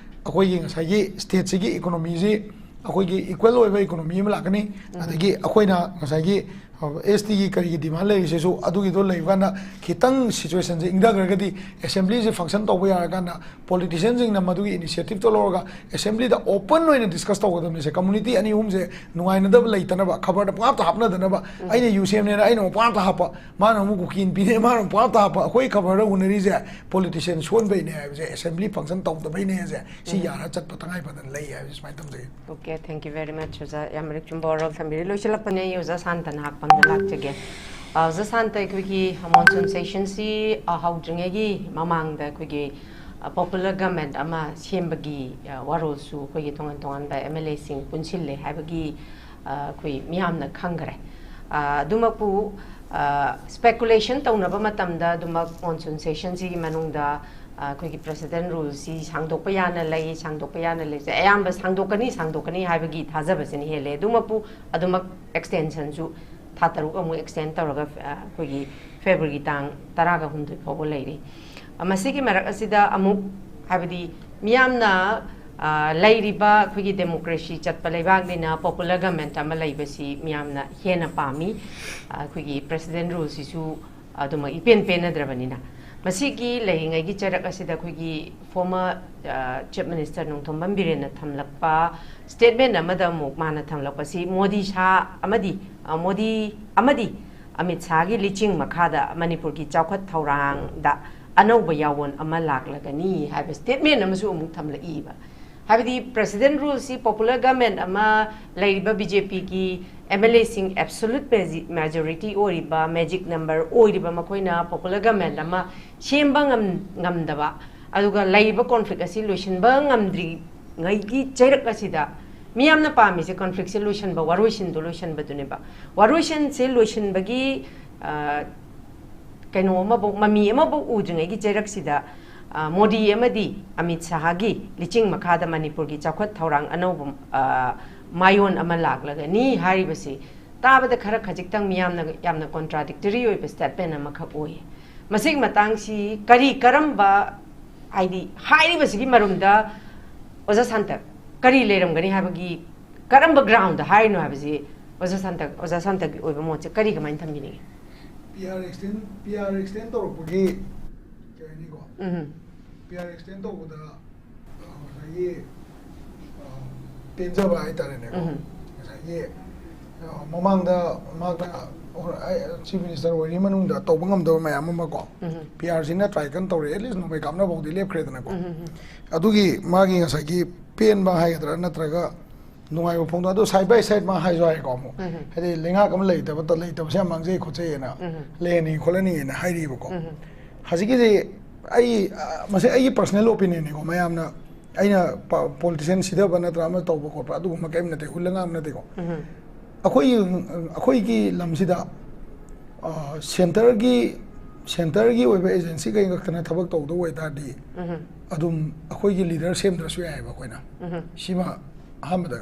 ꯑꯩꯈꯣꯏꯒꯤ ꯉꯁꯥꯏꯒꯤ state ꯁꯤꯒꯤ economy ꯁꯤ ꯑꯩꯈꯣꯏꯒꯤ equal ꯑꯣꯏꯕ economy ꯑꯃ ꯂꯥꯛꯀꯅꯤ꯫ ꯑꯗꯒꯤ ꯑꯩꯈꯣꯏꯅ ꯉꯁꯥꯏꯒꯤ ꯑꯦꯁ ꯇꯤꯒꯤ ꯀꯔꯤꯒꯤ demand ꯂꯩꯔꯤꯁꯤꯁꯨ ꯑꯗꯨꯒꯤꯗꯣ ꯂꯩꯕ ꯀꯥꯟꯗ ꯈꯤꯇꯪ situation ꯁꯦ ꯏꯪꯊꯈ꯭ꯔꯒꯗꯤ assembly ꯁꯦ function ꯇꯧꯕ ꯌꯥꯔꯀꯥꯟꯗ politician ꯁꯤꯡꯅ ꯃꯗꯨꯒꯤ initiative ꯇꯣ ꯂꯧꯔꯒ assembly ꯗ open ꯑꯣꯏꯅ discuss ꯇꯧꯒꯗꯕꯅꯤ꯫ ꯁꯦ community ꯑꯅꯤ ꯑꯍꯨꯝꯁꯦ ꯅꯨꯡꯉꯥꯏꯅꯗꯕ ꯂꯩꯇꯅꯕ, ꯈꯕꯔꯗ ꯄꯪꯍꯥꯞꯇ ꯍꯥꯞꯅꯗꯅꯕ꯫ ꯑꯩꯅ ꯌꯨ ꯁꯤ ꯑꯦꯝꯅꯦꯅ ꯑꯩꯅ ꯑꯃꯨꯛ ꯄꯪꯍꯥꯞꯇ ꯍꯥꯞꯄ, ꯃꯥꯅ ꯑꯃꯨꯛ ꯀꯨꯀꯤꯅ ꯄꯤꯅꯦ, ꯃꯥꯅ ꯑꯃꯨꯛ ꯄꯪꯍꯥꯞꯇ ꯍꯥꯞꯄ꯫ ꯑꯩꯈꯣꯏ ꯈꯕꯔꯗ ꯎꯅꯔꯤꯁꯦ politician ꯁꯣꯟꯕꯩꯅꯦ ꯍꯥꯏꯕꯁꯦ, assembly function ꯇꯧꯗꯕꯩꯅꯦꯁꯦ, ꯁꯤ ꯌꯥꯔ ꯆꯠꯄ ꯇꯉꯥꯏ ꯐꯗꯅ ꯂꯩ ꯍꯥꯏꯕꯁꯦ ꯁꯨꯃꯥꯏꯅ ꯊꯝꯖꯒꯦ꯫ Okay, thank you very much ꯑꯣꯖꯥ꯫ ꯌꯥꯝ ꯃꯔꯤꯛ ꯆꯨꯝꯕ ꯋꯥꯔꯣꯜ ꯊꯝꯕꯤꯔꯦ꯫ ꯂꯣꯏꯁꯤꯜꯂꯛꯄꯅꯦ ꯑꯩ ꯑꯣꯖꯥ ꯁꯥꯟꯇꯅ ꯍꯥꯞꯄ ꯑꯝꯗ ꯂꯥꯛꯆꯒꯦ꯫ ꯑ, ꯑꯣꯖꯥ ꯁꯥꯟꯇ, ꯑꯩꯈꯣꯏꯒꯤ monsoon session ꯁꯤ, ꯑ, ꯍꯧꯗ꯭ꯔꯤꯉꯩꯒꯤ ꯃꯃꯥꯡꯗ ꯑꯩꯈꯣꯏꯒꯤ, ꯑ, popular government ꯑꯃ ꯁꯦꯝꯕꯒꯤ, ꯑ, ꯋꯥꯔꯣꯜꯁꯨ ꯑꯩꯈꯣꯏꯒꯤ ꯇꯣꯉꯥꯟ ꯇꯣꯉꯥꯟꯕ ꯑꯦꯝ ꯑꯦꯜ ꯑꯦꯁꯤꯡ ꯄꯨꯟꯁꯤꯜꯂꯦ ꯍꯥꯏꯕꯒꯤ, ꯑ, ꯑꯩꯈꯣꯏ ꯃꯤꯌꯥꯝꯅ ꯈꯪꯈ꯭ꯔꯦ꯫ ꯑ, ꯑꯗꯨꯃꯛꯄꯨ, ꯑ, speculation ꯇꯧꯅꯕ ꯃꯇꯝꯗ ꯑꯗꯨꯃꯛ monsoon session ꯁꯤꯒꯤ ꯃꯅꯨꯡꯗ, ꯑ, ꯑꯩꯈꯣꯏꯒꯤ president rule ꯁꯤ ꯁꯥꯡꯗꯣꯛꯄ ꯌꯥꯅ ꯂꯩ, ꯁꯥꯡꯗꯣꯛꯄ ꯌꯥꯅ ꯂꯩꯁꯦ ꯑꯌꯥꯝꯕ ꯁꯥꯡꯗꯣꯛꯀꯅꯤ, ꯁꯥꯡꯗꯣꯛꯀꯅꯤ ꯍꯥꯏꯕꯒꯤ ꯊꯥꯖꯕꯁꯤꯅ ꯍꯦꯜꯂꯦ꯫ ꯑꯗꯨꯃꯛꯄꯨ ꯑꯗꯨꯃꯛ extension ꯁꯨ ꯊꯥ ꯇꯔꯨꯛ ꯑꯃꯨꯛ extend ꯇꯧꯔꯒ, ꯑ, ꯑꯩꯈꯣꯏꯒꯤ February ꯒꯤ ꯇꯥꯡ ꯇꯔꯥꯒ ꯍꯨꯝꯗꯣꯏ ꯐꯥꯎꯕ ꯂꯩꯔꯤ꯫ ꯑ, ꯃꯁꯤꯒꯤ ꯃꯔꯛ ꯑꯁꯤꯗ ꯑꯃꯨꯛ, ꯍꯥꯏꯕꯗꯤ ꯃꯤꯌꯥꯝꯅ, ꯑ, ꯂꯩꯔꯤꯕ ꯑꯩꯈꯣꯏꯒꯤ democracy ꯆꯠꯄ ꯂꯩꯕꯥꯛꯅꯤꯅ popular government ꯑꯃ ꯂꯩꯕꯁꯤ ꯃꯤꯌꯥꯝꯅ ꯍꯦꯟꯅ ꯄꯥꯝꯃꯤ꯫ ꯑ, ꯑꯩꯈꯣꯏꯒꯤ president rule ꯁꯤꯁꯨ ꯑꯗꯨꯃꯛ ꯏꯄꯦꯟ ꯄꯦꯟꯅꯗ꯭ꯔꯕꯅꯤꯅ꯫ ꯃꯁꯤꯒꯤ ꯂꯩꯔꯤꯉꯩꯒꯤ ꯆꯩꯔꯛ ꯑꯁꯤꯗ ꯑꯩꯈꯣꯏꯒꯤ former, ꯑ, chief minister ꯅꯣꯡꯊꯣꯝꯕꯝ ꯕꯤꯔꯦꯟꯅ ꯊꯝꯂꯛꯄ statement ꯑꯃꯗ ꯑꯃꯨꯛ ꯃꯥꯅ ꯊꯝꯂꯛꯄꯁꯤ ꯃꯣꯗꯤ ꯁꯥ ꯑꯃꯗꯤ, ꯑ, ꯃꯣꯗꯤ ꯑꯃꯗꯤ ꯑꯃꯤꯠ ꯁꯥꯍꯒꯤ ꯂꯤꯆꯤꯡ ꯃꯈꯥꯗ ꯃꯅꯤꯄꯨꯔꯒꯤ ꯆꯥꯎꯈꯠ ꯊꯧꯔꯥꯡꯗ ꯑꯅꯧꯕ ꯌꯥꯑꯣꯟ ꯑꯃ ꯂꯥꯛꯂꯒꯅꯤ ꯍꯥꯏꯕ statement ꯑꯃꯁꯨ ꯑꯃꯨꯛ ꯊꯝꯂꯛꯏꯕ꯫ ꯍꯥꯏꯕꯗꯤ president rule ꯁꯤ popular government ꯑꯃ ꯂꯩꯔꯤꯕ ꯕꯤ ꯖꯦ ꯄꯤꯒꯤ ꯑꯦꯝ ꯑꯦꯜ ꯑꯦꯁꯤꯡ absolute ꯃꯦꯖꯤ-, majority ꯑꯣꯏꯔꯤꯕ, magic number ꯑꯣꯏꯔꯤꯕ ꯃꯈꯣꯏꯅ popular government ꯑꯃ ꯁꯦꯝꯕ ꯉꯝ-, ꯉꯝꯗꯕ, ꯑꯗꯨꯒ ꯂꯩꯔꯤꯕ conflict ꯑꯁꯤ ꯂꯣꯏꯁꯤꯟꯕ ꯉꯝꯗ꯭ꯔꯤꯉꯩꯒꯤ ꯆꯩꯔꯛ ꯑꯁꯤꯗ ꯃꯤꯌꯥꯝꯅ ꯄꯥꯝꯃꯤꯁꯦ conflict ꯁꯦ ꯂꯣꯏꯁꯤꯟꯕ, ꯋꯥꯔꯣꯏꯁꯤꯟꯗꯣ ꯂꯣꯏꯁꯤꯟꯕꯗꯨꯅꯦꯕ꯫ ꯋꯥꯔꯣꯏꯁꯤꯟꯁꯦ ꯂꯣꯏꯁꯤꯟꯕꯒꯤ, ꯑ, ꯀꯩꯅꯣ ꯑꯃꯐꯥꯎ, ꯃꯃꯤ ꯑꯃꯐꯥꯎ ꯎꯗ꯭ꯔꯤꯉꯩꯒꯤ ꯆꯩꯔꯛꯁꯤꯗ, ꯑ, ꯃꯣꯗꯤ ꯑꯃꯗꯤ ꯑꯃꯤꯠ ꯁꯥꯍꯒꯤ ꯂꯤꯆꯤꯡ ꯃꯈꯥꯗ ꯃꯅꯤꯄꯨꯔꯒꯤ ꯆꯥꯎꯈꯠ ꯊꯧꯔꯥꯡ ꯑꯅꯧꯕ, ꯑ, ꯃꯥꯏꯑꯣꯟ ꯑꯃ ꯂꯥꯛꯂꯒꯅꯤ ꯍꯥꯏꯔꯤꯕꯁꯤ ꯇꯥꯕꯗ ꯈꯔ ꯈꯖꯤꯛꯇꯪ ꯃꯤꯌꯥꯝꯅ ꯌꯥꯝꯅ contradictory ꯑꯣꯏꯕ statement ꯑꯃꯈꯛ ꯑꯣꯏ꯫ ꯃꯁꯤꯒꯤ ꯃꯇꯥꯡꯁꯤ ꯀꯔꯤ, ꯀꯔꯝꯕ, ꯍꯥꯏꯗꯤ ꯍꯥꯏꯔꯤꯕꯁꯤꯒꯤ ꯃꯔꯨꯝꯗ ꯑꯣꯖꯥ ꯁꯥꯟꯇ ꯀꯔꯤ ꯂꯩꯔꯝꯒꯅꯤ ꯍꯥꯏꯕꯒꯤ, ꯀꯔꯝꯕ groundꯗ ꯍꯥꯏꯔꯤꯅꯣ ꯍꯥꯏꯕꯁꯤ ꯑꯣꯖꯥ ꯁꯥꯟꯇ, ꯑꯣꯖꯥ ꯁꯥꯟꯇꯒꯤ ꯑꯣꯏꯕ ꯃꯣꯠꯁꯦ ꯀꯔꯤ, ꯀꯃꯥꯏꯅ ꯊꯝꯕꯤꯅꯤꯡꯉꯤ? P R extend, P R extend ꯇꯧꯔꯛꯄꯒꯤ ꯀꯩ ꯍꯥꯏꯅꯤꯀꯣ, ꯎꯝ, P R extend ꯇꯧꯕꯗ ꯑ, ꯉꯁꯥꯏꯒꯤ ꯑ, ꯄꯦꯟꯖꯕ ꯍꯥꯏꯇꯥꯔꯦꯅꯦꯀꯣ꯫ ꯎꯝ꯫ ꯉꯁꯥꯏꯒꯤ ꯑ, ꯃꯃꯥꯡꯗ ꯃꯍꯥꯛꯅ ꯑꯣ, ꯑꯩ Chief Minister ꯑꯣꯏꯔꯤ ꯃꯅꯨꯡꯗ ꯇꯧꯕ ꯉꯝꯗꯕ ꯃꯌꯥꯝ ꯑꯃ ꯀꯣ, ꯎꯝ꯫ P R ꯁꯤꯅ try ꯀꯟꯅ ꯇꯧꯔꯛꯑꯦ, at least ꯅꯣꯡꯃꯩ ꯀꯥꯞꯅꯕ ꯐꯥꯎꯗꯤ ꯂꯦꯞꯈ꯭ꯔꯦꯗꯅꯀꯣ꯫ ꯎꯝ, ꯎꯝ, ꯎꯝ꯫ ꯑꯗꯨꯒꯤ ꯃꯥꯒꯤ ꯉꯁꯥꯏꯒꯤ ꯄꯦꯟꯕ ꯍꯥꯏꯒꯗ꯭ꯔꯥ ꯅꯠꯇ꯭ꯔꯒ ꯅꯨꯡꯉꯥꯏꯕ ꯐꯣꯡꯗꯣꯛ, ꯑꯗꯣ side by side ꯃꯥ ꯍꯥꯏꯁꯨ ꯍꯥꯏꯀꯣ ꯑꯃꯨꯛ, ꯎꯝ꯫ ꯍꯥꯏꯗꯤ ꯂꯩꯉꯥꯛ ꯑꯃ ꯂꯩꯇꯕ, ꯂꯩꯇꯕꯁꯦ ꯌꯥꯝ ꯃꯥꯡꯖꯩ ꯈꯣꯠꯆꯩꯅ, ꯎꯝ꯫ ꯂꯩꯍꯟꯅꯤꯡꯉꯤ ꯈꯣꯠꯍꯟꯅꯤꯡꯉꯤꯅ ꯍꯥꯏꯔꯤꯕꯀꯣ꯫ ꯎꯝ꯫ ꯍꯧꯖꯤꯛꯀꯤꯗꯤ ꯑꯩ, ꯑ, ꯃꯁꯤ ꯑꯩꯒꯤ personal opinionꯅꯤꯀꯣ, ꯃꯌꯥꯝꯅ, ꯑꯩꯅ ꯄ-, politician ꯁꯤꯊꯕ ꯅꯠꯇ꯭ꯔꯥ ꯑꯃ ꯇꯧꯕ ꯈꯣꯠꯄ ꯑꯗꯨꯒꯨꯝꯕ ꯀꯔꯤꯝ ꯅꯠꯇꯦ, ꯍꯨꯜꯂ ꯉꯥꯡꯕ ꯅꯠꯇꯦꯀꯣ꯫ ꯎꯝ꯫ ꯑꯩꯈꯣꯏꯒꯤ, ꯑꯩꯈꯣꯏꯒꯤ ꯂꯝꯁꯤꯗ, ꯑ, centreꯒꯤ, centreꯒꯤ ꯑꯣꯏꯕ agency ꯀꯩ ꯈꯛꯇꯅ ꯊꯕꯛ ꯇꯧꯗꯧ ꯑꯣꯏꯇꯥꯔꯗꯤ, ꯎꯝ꯫ ꯑꯗꯨꯝ ꯑꯩꯈꯣꯏꯒꯤ leader ꯁꯦꯝꯗ꯭ꯔꯁꯨ ꯌꯥꯏꯑꯕ ꯑꯩꯈꯣꯏꯅ꯫ ꯎꯝ꯫ ꯁꯤꯃ ꯑꯍꯥꯟꯕꯗ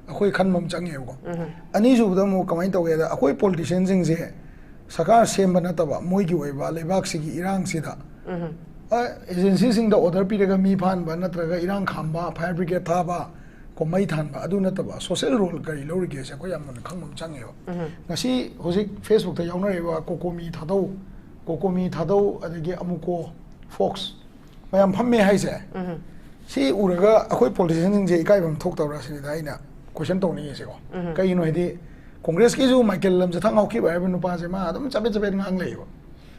ꯑꯩꯈꯣꯏ ꯈꯟꯕ ꯑꯃ ꯆꯪꯉꯦꯕꯀꯣ꯫ ꯎꯝ꯫ ꯑꯅꯤꯁꯨꯕꯗ ꯑꯃꯨꯛ ꯀꯃꯥꯏꯅ ꯇꯧꯒꯦꯗ, ꯑꯩꯈꯣꯏ politicianꯁꯤꯡꯁꯦ ꯁꯔꯀꯥꯔ ꯁꯦꯝꯕ ꯅꯠꯇꯕ, ꯃꯣꯏꯒꯤ ꯑꯣꯏꯕ ꯂꯩꯕꯥꯛꯁꯤꯒꯤ ꯏꯔꯥꯡꯁꯤꯗ, ꯎꯝ꯫ ꯑ, agencyꯁꯤꯡꯗ order ꯄꯤꯔꯒ ꯃꯤ ꯐꯥꯍꯟꯕ ꯅꯠꯇ꯭ꯔꯒ ꯏꯔꯥꯡ ꯈꯥꯝꯕ, fire brigade ꯊꯥꯕ, ꯀꯨꯝꯍꯩ ꯊꯥꯟꯕ, ꯑꯗꯨ ꯅꯠꯇꯕ social role ꯀꯔꯤ ꯂꯧꯔꯤꯒꯦꯁꯦ ꯑꯩꯈꯣꯏ ꯌꯥꯝ ꯃꯨꯟꯅ ꯈꯪꯕ ꯑꯃ ꯆꯪꯉꯦꯕ꯫ ꯎꯝ꯫ ꯉꯁꯤ ꯍꯧꯖꯤꯛ Facebookꯇ ꯌꯥꯎꯅꯔꯤꯕ ꯀꯣꯀꯣꯃꯤ ꯊꯥꯗꯧ, ꯀꯣꯀꯣꯃꯤ ꯊꯥꯗꯧ, ꯑꯗꯒꯤ ꯑꯃꯨꯀꯣ, Fox ꯃꯌꯥꯝ ꯐꯝꯃꯦ ꯍꯥꯏꯁꯦ, ꯎꯝ꯫ ꯁꯤ ꯎꯔꯒ ꯑꯩꯈꯣꯏ politicianꯁꯤꯡꯁꯦ ꯏꯀꯥꯏꯐꯝ ꯊꯣꯛꯇꯕ꯭ꯔꯥ ꯁꯤꯅꯤꯗ ꯑꯩꯅ question ꯇꯧꯅꯤꯡꯉꯤꯁꯦꯀꯣ꯫ ꯎꯝ꯫ ꯀꯩꯒꯤꯅꯣ ꯍꯥꯏꯗꯤ Congressꯀꯤꯁꯨ ꯃꯥꯏꯀꯦꯜ ꯂꯝꯖꯊꯥꯡ ꯉꯥꯎꯈꯤꯕ ꯍꯥꯏꯕ ꯅꯨꯄꯥꯁꯦ ꯃꯥ ꯑꯗꯨꯝ ꯆꯕꯦꯠ ꯆꯕꯦꯠ ꯉꯥꯡ ꯂꯩꯌꯦꯕ꯫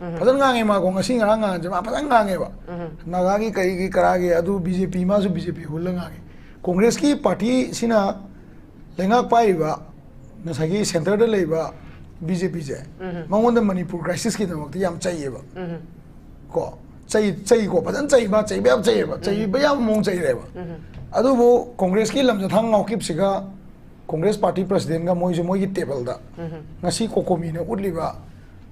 ꯎꯝ꯫ ꯐꯖꯅ ꯉꯥꯡꯉꯦ ꯃꯥꯀꯣ, ꯉꯁꯤ ꯉꯔꯥꯡ ꯉꯥꯡꯁꯦ ꯃꯥ ꯐꯖꯅ ꯉꯥꯡꯉꯦꯕ꯫ ꯎꯝ꯫ ꯅꯥꯒꯥꯒꯤ ꯀꯩꯒꯤ ꯀꯔꯥꯒꯤ ꯑꯗꯨ BJP, ꯃꯥꯁꯨ BJP ꯍꯨꯜꯂ ꯉꯥꯡꯉꯦ꯫ Congressꯀꯤ partyꯁꯤꯅ ꯂꯩꯉꯥꯛ ꯄꯥꯏꯔꯤꯕ ꯉꯁꯥꯏꯒꯤ centreꯗ ꯂꯩꯕ BJPꯁꯦ, ꯎꯝ꯫ ꯃꯉꯣꯟꯗ ꯃꯅꯤꯄꯨꯔ crisisꯀꯤꯗꯃꯛꯇ ꯌꯥꯝ ꯆꯩꯌꯦꯕ꯫ ꯎꯝ꯫ ꯀꯣ, ꯆꯩ, ꯆꯩꯀꯣ, ꯐꯖꯅ ꯆꯩꯕ, ꯆꯩꯕ ꯌꯥꯝ ꯆꯩꯌꯦꯕ, ꯆꯩꯕ ꯌꯥꯕ ꯃꯑꯣꯡ ꯆꯩꯔꯦꯕ꯫ ꯎꯝ꯫ ꯑꯗꯨꯕꯨ Congressꯀꯤ ꯂꯝꯖꯊꯥꯡ ꯉꯥꯎꯈꯤꯕꯁꯤꯒ Congress party presidentꯒ ꯃꯣꯏꯁꯨ ꯃꯣꯏꯒꯤ tableꯗ ꯎꯝ꯫ ꯉꯁꯤ ꯀꯣꯀꯣꯃꯤꯅ ꯎꯠꯂꯤꯕ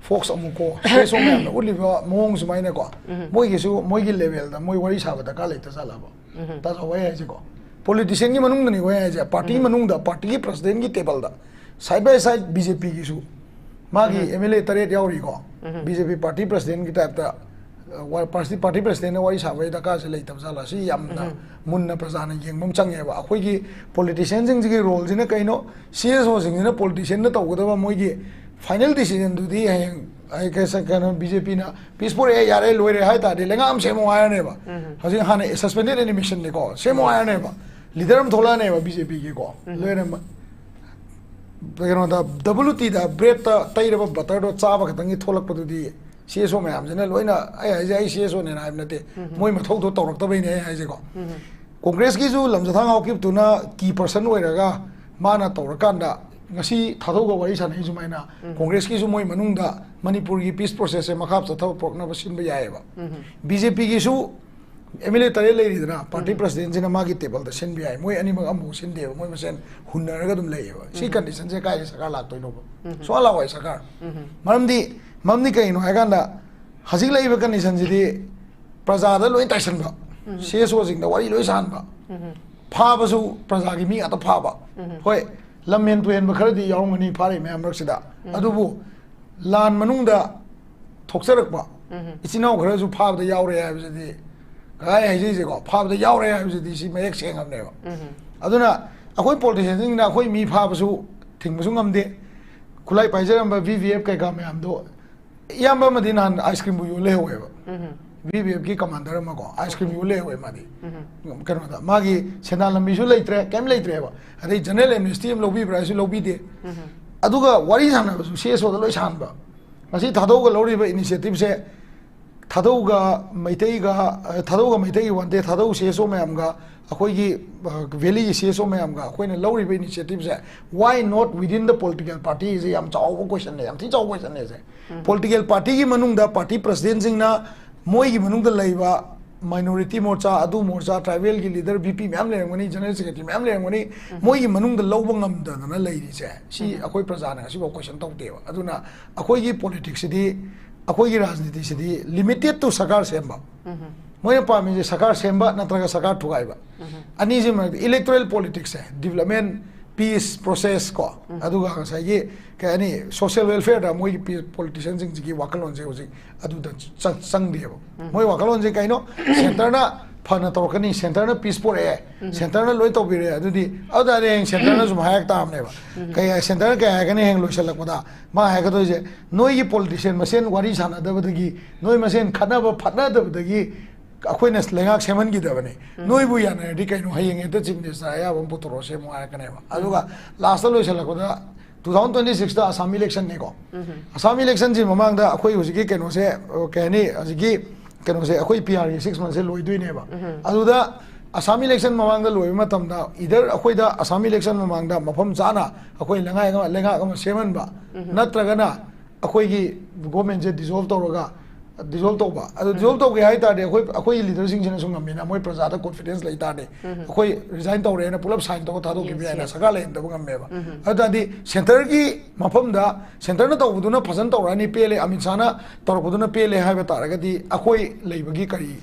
ꯐꯣꯛꯁ ꯑꯃꯨꯛꯀꯣ ꯁꯦꯁꯣ ꯃꯌꯥꯝꯅ ꯎꯠꯂꯤꯕ ꯃꯑꯣꯡ ꯁꯨꯃꯥꯏꯅꯀꯣ, ꯃꯣꯏꯒꯤꯁꯨ ꯃꯣꯏꯒꯤ ꯂꯦꯚꯦꯜꯗ ꯃꯣꯏ ꯋꯥꯔꯤ ꯁꯥꯕ ꯗꯔꯀꯥꯔ ꯂꯩꯇ ꯖꯥꯠꯂꯕ? ꯇꯥꯖꯧ, ꯑꯩ ꯍꯥꯏꯁꯦꯀꯣ, ꯄꯣꯂꯤꯇꯤꯁꯤꯌꯟꯒꯤ ꯃꯅꯨꯡꯗꯅꯤꯀꯣ ꯑꯩ ꯍꯥꯏꯁꯦ, ꯄꯥꯔꯇꯤ ꯃꯅꯨꯡꯗ, ꯄꯥꯔꯇꯤꯒꯤ ꯄ꯭ꯔꯁꯤꯗꯦꯟꯒꯤ ꯇꯦꯕꯜꯗ, ꯁꯥꯏꯠ ꯕꯥꯏ ꯁꯥꯏꯠ ꯕꯤ ꯖꯦ ꯄꯤꯒꯤꯁꯨ ꯃꯥꯒꯤ ꯑꯦꯝ ꯑꯦꯜ ꯑꯦ ꯇꯔꯦꯠ ꯌꯥꯎꯔꯤꯀꯣ, ꯕꯤ ꯖꯦ ꯄꯤ ꯄꯥꯔꯇꯤ ꯄ꯭ꯔꯁꯤꯗꯦꯟꯒꯤ ꯇꯥꯏꯞꯇ, ꯑ, ꯋꯥ-, ꯄꯥꯔꯇꯤ, ꯄꯥꯔꯇꯤ ꯄ꯭ꯔꯁꯤꯗꯦꯟꯅ ꯋꯥꯔꯤ ꯁꯥꯕꯒꯤ ꯗꯔꯀꯥꯔꯁꯦ ꯂꯩꯇꯕ ꯖꯥꯠꯂ? ꯁꯤ ꯌꯥꯝꯅ ꯃꯨꯟꯅ ꯄ꯭ꯔꯖꯥꯅ ꯌꯦꯡꯕ ꯑꯃ ꯆꯪꯉꯦꯕ꯫ ꯑꯩꯈꯣꯏꯒꯤ ꯄꯣꯂꯤꯇꯤꯁꯤꯌꯟꯁꯤꯡꯁꯤꯒꯤ ꯔꯣꯜꯁꯤꯅ ꯀꯩꯅꯣ, ꯁꯤ ꯑꯦꯁ ꯑꯣꯁꯤꯡꯁꯤꯅ ꯄꯣꯂꯤꯇꯤꯁꯤꯌꯟꯅ ꯇꯧꯒꯗꯕ ꯃꯣꯏꯒꯤ ꯐꯥꯏꯅꯦꯜ ꯗꯤꯁꯤꯖꯟꯗꯨꯗꯤ ꯍꯌꯦꯡ ꯑꯩ ꯀꯩ-, ꯀꯩꯅꯣ, ꯕꯤ ꯖꯦ ꯄꯤꯅ ꯄꯤꯁ ꯄꯨꯔꯛꯑꯦ, ꯌꯥꯔꯦ, ꯂꯣꯏꯔꯦ ꯍꯥꯏ ꯇꯥꯔꯗꯤ ꯂꯩꯉꯥꯛ ꯑꯃ ꯁꯦꯝꯃꯣ ꯍꯥꯏꯔꯅꯦꯕ꯫ ꯍꯧꯖꯤꯛ ꯍꯥꯟꯅ ꯁꯁꯄꯦꯟꯗꯦꯠ ꯑꯦꯅꯤꯃꯦꯁꯟꯅꯤꯀꯣ, ꯁꯦꯝꯃꯣ ꯍꯥꯏꯔꯅꯦꯕ꯫ ꯂꯤꯗꯔ ꯑꯃ ꯊꯣꯛꯂꯛꯑꯅꯦꯕ ꯕꯤ ꯖꯦ ꯄꯤꯒꯤꯀꯣ꯫ ꯂꯣꯏꯅꯃꯛ ꯀꯩꯅꯣꯗ, ꯗꯕꯜꯌꯨ ꯇꯤꯗ ꯕ꯭ꯔꯦꯗꯇ ꯇꯩꯔꯕ ꯕꯇꯔꯗꯣ ꯆꯥꯕ ꯈꯛꯇꯪꯒꯤ ꯊꯣꯛꯂꯛꯄꯗꯨꯗꯤ ꯁꯤ ꯑꯦꯁ ꯑꯣ ꯃꯌꯥꯝꯁꯤꯅ ꯂꯣꯏꯅ, ꯑꯩ ꯍꯥꯏꯁꯦ, ꯑꯩ ꯁꯤ ꯑꯦꯁ ꯑꯣꯅꯦꯅ ꯍꯥꯏꯕ ꯅꯠꯇꯦ, ꯃꯣꯏ ꯃꯊꯧꯗꯣ ꯇꯧꯔꯛꯇꯕꯩꯅꯦ ꯑꯩ ꯍꯥꯏꯁꯦꯀꯣ꯫ ꯀꯣꯡꯒ꯭ꯔꯦꯁꯀꯤꯁꯨ ꯂꯝꯖꯊꯥꯡ ꯍꯥꯎꯀꯤꯞꯇꯨꯅ ꯀꯤ ꯄꯔꯁꯟ ꯑꯣꯏꯔꯒ ꯃꯥꯅ ꯇꯧꯔꯀꯥꯟꯗ ꯉꯁꯤ ꯊꯥꯗꯧꯒ ꯋꯥꯔꯤ ꯁꯥꯟꯅꯩ ꯁꯨꯃꯥꯏꯅ, ꯀꯣꯡꯒ꯭ꯔꯦꯁꯀꯤꯁꯨ ꯃꯣꯏ ꯃꯅꯨꯡꯗ ꯃꯅꯤꯄꯨꯔꯒꯤ ꯄꯤꯁ ꯄ꯭ꯔꯣꯁꯦꯁꯁꯦ ꯃꯈꯥ ꯆꯠꯊꯕ ꯄꯨꯔꯛꯅꯕ ꯁꯤꯟꯕ ꯌꯥꯏꯑꯕ꯫ ꯕꯤ ꯖꯦ ꯄꯤꯒꯤꯁꯨ ꯑꯦꯝ ꯑꯦꯜ ꯑꯦ ꯇꯔꯦꯠ ꯂꯩꯔꯤꯗꯅ, ꯄꯥꯔꯇꯤ ꯄ꯭ꯔꯁꯤꯗꯦꯟꯁꯤꯅ ꯃꯥꯒꯤ ꯇꯦꯕꯜꯗ ꯁꯤꯟꯕ ꯌꯥꯏ꯫ ꯃꯣꯏ ꯑꯅꯤꯃꯛ ꯑꯃꯐꯥꯎ ꯁꯤꯟꯗꯦꯕ, ꯃꯣꯏ ꯃꯁꯦꯟ ꯍꯨꯟꯅꯔꯒ ꯑꯗꯨꯝ ꯂꯩꯌꯦꯕ꯫ ꯁꯤ ꯀꯟꯗꯤꯁꯟꯁꯦ ꯀꯥꯏꯗ ꯁꯔꯀꯥꯔ ꯂꯥꯛꯇꯣꯏꯅꯣꯕ? ꯁꯨꯡꯂꯥꯛ ꯂꯥꯛꯑꯣꯏ ꯁꯔꯀꯥꯔ꯫ ꯃꯔꯝꯗꯤ, ꯃꯔꯝꯗꯤ ꯀꯩꯒꯤꯅꯣ ꯍꯥꯏꯀꯥꯟꯗ, ꯍꯧꯖꯤꯛ ꯂꯩꯔꯤꯕ ꯀꯟꯗꯤꯁꯟꯁꯤꯗꯤ ꯄ꯭ꯔꯖꯥꯗ ꯂꯣꯏ ꯇꯥꯏꯁꯟꯕ, ꯁꯤ ꯑꯦꯁ ꯑꯣꯁꯤꯡꯗ ꯋꯥꯔꯤ ꯂꯣꯏ ꯁꯥꯍꯟꯕ, ꯐꯥꯕꯁꯨ ꯄ꯭ꯔꯖꯥꯒꯤ ꯃꯤ ꯉꯥꯛꯇ ꯐꯥꯕ꯫ ꯍꯣꯏ, ꯂꯝ ꯍꯦꯟ ꯇꯨꯍꯦꯟꯕ ꯈꯔꯗꯤ ꯌꯥꯎꯔꯝꯒꯅꯤ ꯐꯥꯔꯤ ꯃꯌꯥꯝ ꯃꯔꯛꯁꯤꯗ, ꯑꯗꯨꯕꯨ ꯂꯥꯟ ꯃꯅꯨꯡꯗ ꯊꯣꯛꯆꯔꯛꯄ ꯏꯆꯤꯟ ꯏꯅꯥꯎ ꯈꯔꯁꯨ ꯐꯥꯕꯗ ꯌꯥꯎꯔꯦ ꯍꯥꯏꯕꯁꯤꯗꯤ, ꯀꯗꯥꯏ ꯍꯥꯏꯖꯩꯁꯦꯀꯣ, ꯐꯥꯕꯗ ꯌꯥꯎꯔꯦ ꯍꯥꯏꯕꯁꯤꯗꯤ ꯁꯤ ꯃꯌꯦꯛ ꯁꯦꯡꯉꯕꯅꯦꯕ꯫ ꯑꯗꯨꯅ ꯑꯩꯈꯣꯏ ꯄꯣꯂꯤꯇꯤꯁꯤꯌꯟꯁꯤꯡꯅ ꯑꯩꯈꯣꯏ ꯃꯤ ꯐꯥꯕꯁꯨ ꯊꯤꯡꯕꯁꯨ ꯉꯝꯗꯦ꯫ ꯈꯨꯠꯂꯥꯏ ꯄꯥꯏꯖꯔꯝꯕ ꯚꯤ ꯚꯤ ꯑꯦꯐ ꯀꯩꯀꯥ ꯃꯌꯥꯝꯗꯣ, ꯏꯌꯥꯝꯕ ꯑꯃꯗꯤ ꯅꯍꯥꯟ ꯑꯥꯏꯁ ꯀ꯭ꯔꯤꯝꯕꯨ ꯌꯣꯜ ꯂꯩꯍꯧꯋꯦꯕ꯫ ꯚꯤ ꯚꯤ ꯑꯦꯐꯀꯤ ꯀꯃꯥꯟꯗꯔ ꯑꯃꯀꯣ, ꯑꯥꯏꯁ ꯀ꯭ꯔꯤꯝ ꯌꯣꯜ ꯂꯩꯍꯧꯋꯦ ꯃꯥꯗꯤ꯫ ꯀꯩꯅꯣꯗ, ꯃꯥꯒꯤ ꯁꯦꯟꯗꯥꯟ ꯂꯝꯕꯤꯁꯨ ꯂꯩꯇ꯭ꯔꯦ, ꯀꯩꯝ ꯂꯩꯇ꯭ꯔꯦꯕ꯫ ꯑꯗꯩ ꯖꯦꯅꯔꯦꯜ ꯑꯦꯝꯅꯦꯁꯇꯤ ꯑꯃ ꯂꯧꯕꯤꯕ꯭ꯔꯥ ꯍꯥꯏꯁꯨ ꯂꯧꯕꯤꯗꯦ꯫ ꯑꯗꯨꯒ ꯋꯥꯔꯤ ꯁꯥꯟꯅꯕꯁꯨ ꯁꯤ ꯑꯦꯁ ꯑꯣꯗ ꯂꯣꯏ ꯁꯥꯍꯟꯕ꯫ ꯉꯁꯤ ꯊꯥꯗꯧꯒ ꯂꯧꯔꯤꯕ ꯏꯅꯤꯁꯤꯌꯦꯇꯤꯞꯁꯦ, ꯊꯥꯗꯧꯒ ꯃꯩꯇꯩꯒ, ꯑ, ꯊꯥꯗꯧꯒ ꯃꯩꯇꯩꯒꯤ ꯋꯥꯟꯇꯦ, ꯊꯥꯗꯧ ꯁꯤ ꯑꯦꯁ ꯑꯣ ꯃꯌꯥꯝꯒ, ꯑꯩꯈꯣꯏꯒꯤ, ꯑ, ꯚꯦꯂꯤꯒꯤ ꯁꯤ ꯑꯦꯁ ꯑꯣ ꯃꯌꯥꯝꯒ ꯑꯩꯈꯣꯏꯅ ꯂꯧꯔꯤꯕ ꯏꯅꯤꯁꯤꯌꯦꯇꯤꯞꯁꯦ, why not within the political party? ꯁꯦ ꯌꯥꯝ ꯆꯥꯎꯕ ꯀꯣꯏꯁꯟꯅꯦ, ꯌꯥꯝ ꯊꯤ ꯆꯥꯎꯕ ꯀꯣꯏꯁꯟꯅꯦ ꯁꯦ꯫ ꯄꯣꯂꯤꯇꯤꯀꯦꯜ ꯄꯥꯔꯇꯤꯒꯤ ꯃꯅꯨꯡꯗ ꯄꯥꯔꯇꯤ ꯄ꯭ꯔꯁꯤꯗꯦꯟꯁꯤꯡꯅ ꯃꯣꯏꯒꯤ ꯃꯅꯨꯡꯗ ꯂꯩꯕ ꯃꯥꯏꯅꯣꯔꯤꯇꯤ ꯃꯣꯔꯆꯥ, ꯑꯗꯨ ꯃꯣꯔꯆꯥ, ꯇ꯭ꯔꯥꯏꯕꯦꯜꯒꯤ ꯂꯤꯗꯔ, ꯚꯤ ꯄꯤ ꯃꯌꯥꯝ ꯂꯩꯔꯝꯒꯅꯤ, ꯖꯦꯅꯔꯦꯜ ꯁꯦꯀ꯭ꯔꯦꯇꯔꯤ ꯃꯌꯥꯝ ꯂꯩꯔꯝꯒꯅꯤ, ꯃꯣꯏꯒꯤ ꯃꯅꯨꯡꯗ ꯂꯧꯕ ꯉꯝꯗꯗꯅ ꯂꯩꯔꯤꯁꯦ, ꯁꯤ ꯑꯩꯈꯣꯏ ꯄ꯭ꯔꯖꯥꯅ ꯉꯁꯤꯐꯥꯎ ꯀꯣꯏꯁꯟ ꯇꯧꯗꯦꯕ꯫ ꯑꯗꯨꯅ ꯑꯩꯈꯣꯏꯒꯤ ꯄꯣꯂꯤꯇꯤꯛꯁꯁꯤꯗꯤ, ꯑꯩꯈꯣꯏꯒꯤ ꯔꯥꯖꯅꯤꯇꯤꯁꯤꯗꯤ ꯂꯤꯃꯤꯇꯦꯠ ꯇꯨ ꯁꯔꯀꯥꯔ ꯁꯦꯝꯕ꯫ ꯃꯣꯏꯅ ꯄꯥꯝꯃꯤꯁꯦ ꯁꯔꯀꯥꯔ ꯁꯦꯝꯕ ꯅꯠꯇ꯭ꯔꯒ ꯁꯔꯀꯥꯔ ꯊꯨꯒꯥꯏꯕ꯫ ꯑꯅꯤꯁꯤ ꯃꯔꯛꯇ ꯏꯂꯦꯛꯇꯣꯔꯦꯜ ꯄꯣꯂꯤꯇꯤꯛꯁꯁꯦ, ꯗꯤꯕꯂꯞꯃꯦꯟ, ꯄꯤꯁ ꯄ꯭ꯔꯣꯁꯦꯁ ꯀꯣ, ꯑꯗꯨꯒ ꯉꯁꯥꯏꯒꯤ ꯀꯩ ꯍꯥꯏꯅꯤ, ꯁꯣꯁꯤꯌꯦꯜ ꯋꯦꯜꯐꯤꯌꯔꯗ ꯃꯣꯏꯒꯤ ꯄꯤ-, ꯄꯣꯂꯤꯇꯤꯁꯤꯌꯥꯟꯁꯤꯡꯁꯤꯒꯤ ꯋꯥꯈꯜꯂꯣꯟꯁꯦ ꯍꯧꯖꯤꯛ ꯑꯗꯨꯗ ꯆꯪ-, ꯆꯪꯗꯦꯕ꯫ ꯃꯣꯏ ꯋꯥꯈꯜꯂꯣꯟꯁꯦ ꯀꯩꯅꯣ? ꯁꯦꯟꯇꯔꯅ ꯐꯅ ꯇꯧꯔꯛꯀꯅꯤ, ꯁꯦꯟꯇꯔꯅ ꯄꯤꯁ ꯄꯣꯔꯛꯑꯦ, ꯁꯦꯟꯇꯔꯅ ꯂꯣꯏ ꯇꯧꯕꯤꯔꯦ, ꯑꯗꯨꯗꯤ ꯑꯗꯨ ꯇꯥꯔꯗꯤ ꯍꯌꯦꯡ ꯁꯦꯟꯇꯔꯅ ꯁꯨꯝ ꯍꯥꯏꯔꯛ ꯇꯥꯕꯅꯦꯕ꯫ ꯀꯩ ꯍꯥꯏ-, ꯁꯦꯟꯇꯔꯅ ꯀꯩ ꯍꯥꯏꯔꯛꯀꯅꯤ ꯍꯌꯦꯡ ꯂꯣꯏꯁꯤꯜꯂꯛꯄꯗ? ꯃꯥ ꯍꯥꯏꯔꯛꯀꯗꯣꯏꯁꯦ, "ꯅꯣꯏꯒꯤ ꯄꯣꯂꯤꯇꯤꯁꯤꯌꯥꯟ ꯃꯁꯦꯟ ꯋꯥꯔꯤ ꯁꯥꯟꯅꯗꯕꯗꯒꯤ, ꯅꯣꯏ ꯃꯁꯦꯟ ꯈꯠꯅꯕ ꯐꯠꯅꯗꯕꯗꯒꯤ ꯑꯩꯈꯣꯏꯅ ꯂꯩꯉꯥꯛ ꯁꯦꯝꯍꯟꯈꯤꯗꯕꯅꯤ꯫ ꯅꯣꯏꯕꯨ ꯌꯥꯅꯔꯗꯤ ꯀꯩꯅꯣ, ꯍꯌꯦꯡ ꯍꯦꯛꯇ ꯆꯤꯐ ꯃꯤꯅꯤꯁꯇꯔ ꯑꯌꯥꯕ ꯑꯃ ꯄꯨꯊꯣꯔꯛꯑꯣ ꯁꯦꯝꯃꯣ" ꯍꯥꯏꯔꯛꯀꯅꯦꯕ꯫ ꯑꯗꯨꯒ ꯂꯥꯁꯇ ꯂꯣꯏꯁꯤꯜꯂꯛꯄꯗ, ꯇꯨ ꯊꯥꯎꯖꯟ ꯇ꯭ꯋꯦꯟꯇꯤ ꯁꯤꯛꯁꯇ ꯑꯁꯥꯝ ꯏꯂꯦꯛꯁꯟꯅꯦꯀꯣ꯫ ꯑꯁꯥꯝ ꯏꯂꯦꯛꯁꯟꯁꯤ ꯃꯃꯥꯡꯗ ꯑꯩꯈꯣꯏ ꯍꯧꯖꯤꯛꯀꯤ ꯀꯩꯅꯣꯁꯦ, ꯑ, ꯀꯩ ꯍꯥꯏꯅꯤ, ꯍꯧꯖꯤꯛꯀꯤ ꯀꯩꯅꯣꯁꯦ, ꯑꯩꯈꯣꯏ ꯄꯤ ꯑꯥꯔꯒꯤ ꯁꯤꯛꯁ ꯃꯟꯊꯁꯦ ꯂꯣꯏꯗꯣꯏꯅꯦꯕ꯫ ꯑꯗꯨꯗ ꯑꯁꯥꯝ ꯏꯂꯦꯛꯁꯟ ꯃꯃꯥꯡꯗ ꯂꯣꯏꯕ ꯃꯇꯝꯗ, ꯏꯗꯔ ꯑꯩꯈꯣꯏꯗ ꯑꯁꯥꯝ ꯏꯂꯦꯛꯁꯟ ꯃꯃꯥꯡꯗ ꯃꯐꯝ ꯆꯥꯅ ꯑꯩꯈꯣꯏ ꯂꯩꯉꯥꯛ ꯑꯃ, ꯂꯩꯉꯥꯛ ꯑꯃ ꯁꯦꯝꯍꯟꯕ, ꯅꯠꯇ꯭ꯔꯒꯅ ꯑꯩꯈꯣꯏꯒꯤ ꯒꯣꯔꯃꯦꯟꯁꯦ ꯗꯤꯖꯣꯜꯕ ꯇꯧꯔꯒ, ꯗꯤꯖꯣꯜꯕ ꯇꯧꯕ꯫ ꯑꯗꯨ ꯗꯤꯖꯣꯜꯕ ꯇꯧꯒꯦ ꯍꯥꯏ ꯇꯥꯔꯗꯤ, ꯑꯩꯈꯣꯏ, ꯑꯩꯈꯣꯏꯒꯤ ꯂꯤꯗꯔꯁꯤꯡꯁꯤꯅꯁꯨ ꯉꯝꯃꯤꯅ, ꯃꯣꯏ ꯄ꯭ꯔꯖꯥꯗ ꯀꯣꯟꯐꯤꯗꯦꯟꯁ ꯂꯩ ꯇꯥꯔꯗꯤ, ꯑꯩꯈꯣꯏ ꯔꯤꯖꯥꯏꯟ ꯇꯧꯔꯦꯅ ꯄꯨꯂꯞ ꯁꯥꯏꯟ ꯇꯧꯔꯒ ꯊꯥꯗꯣꯛꯈꯤꯕ ꯌꯥꯏꯅ, ꯁꯔꯀꯥꯔ ꯂꯩꯍꯟꯗꯕ ꯉꯝꯃꯦꯕ꯫ ꯑꯗꯨ ꯇꯥꯔꯗꯤ ꯁꯦꯟꯇꯔꯒꯤ ꯃꯐꯝꯗ, ꯁꯦꯟꯇꯔꯅ ꯇꯧꯕꯗꯨꯅ ꯐꯖꯅ ꯇꯧꯔꯛꯑꯅꯤ, ꯄꯦꯜꯂꯦ, ꯑꯃꯤꯠ ꯁꯥꯍꯅ ꯇꯧꯔꯛꯄꯗꯨꯅ ꯄꯦꯜꯂꯦ ꯍꯥꯏꯕ ꯇꯥꯔꯒꯗꯤ, ꯑꯩꯈꯣꯏ ꯂꯩꯕꯒꯤ ꯀꯔꯤ,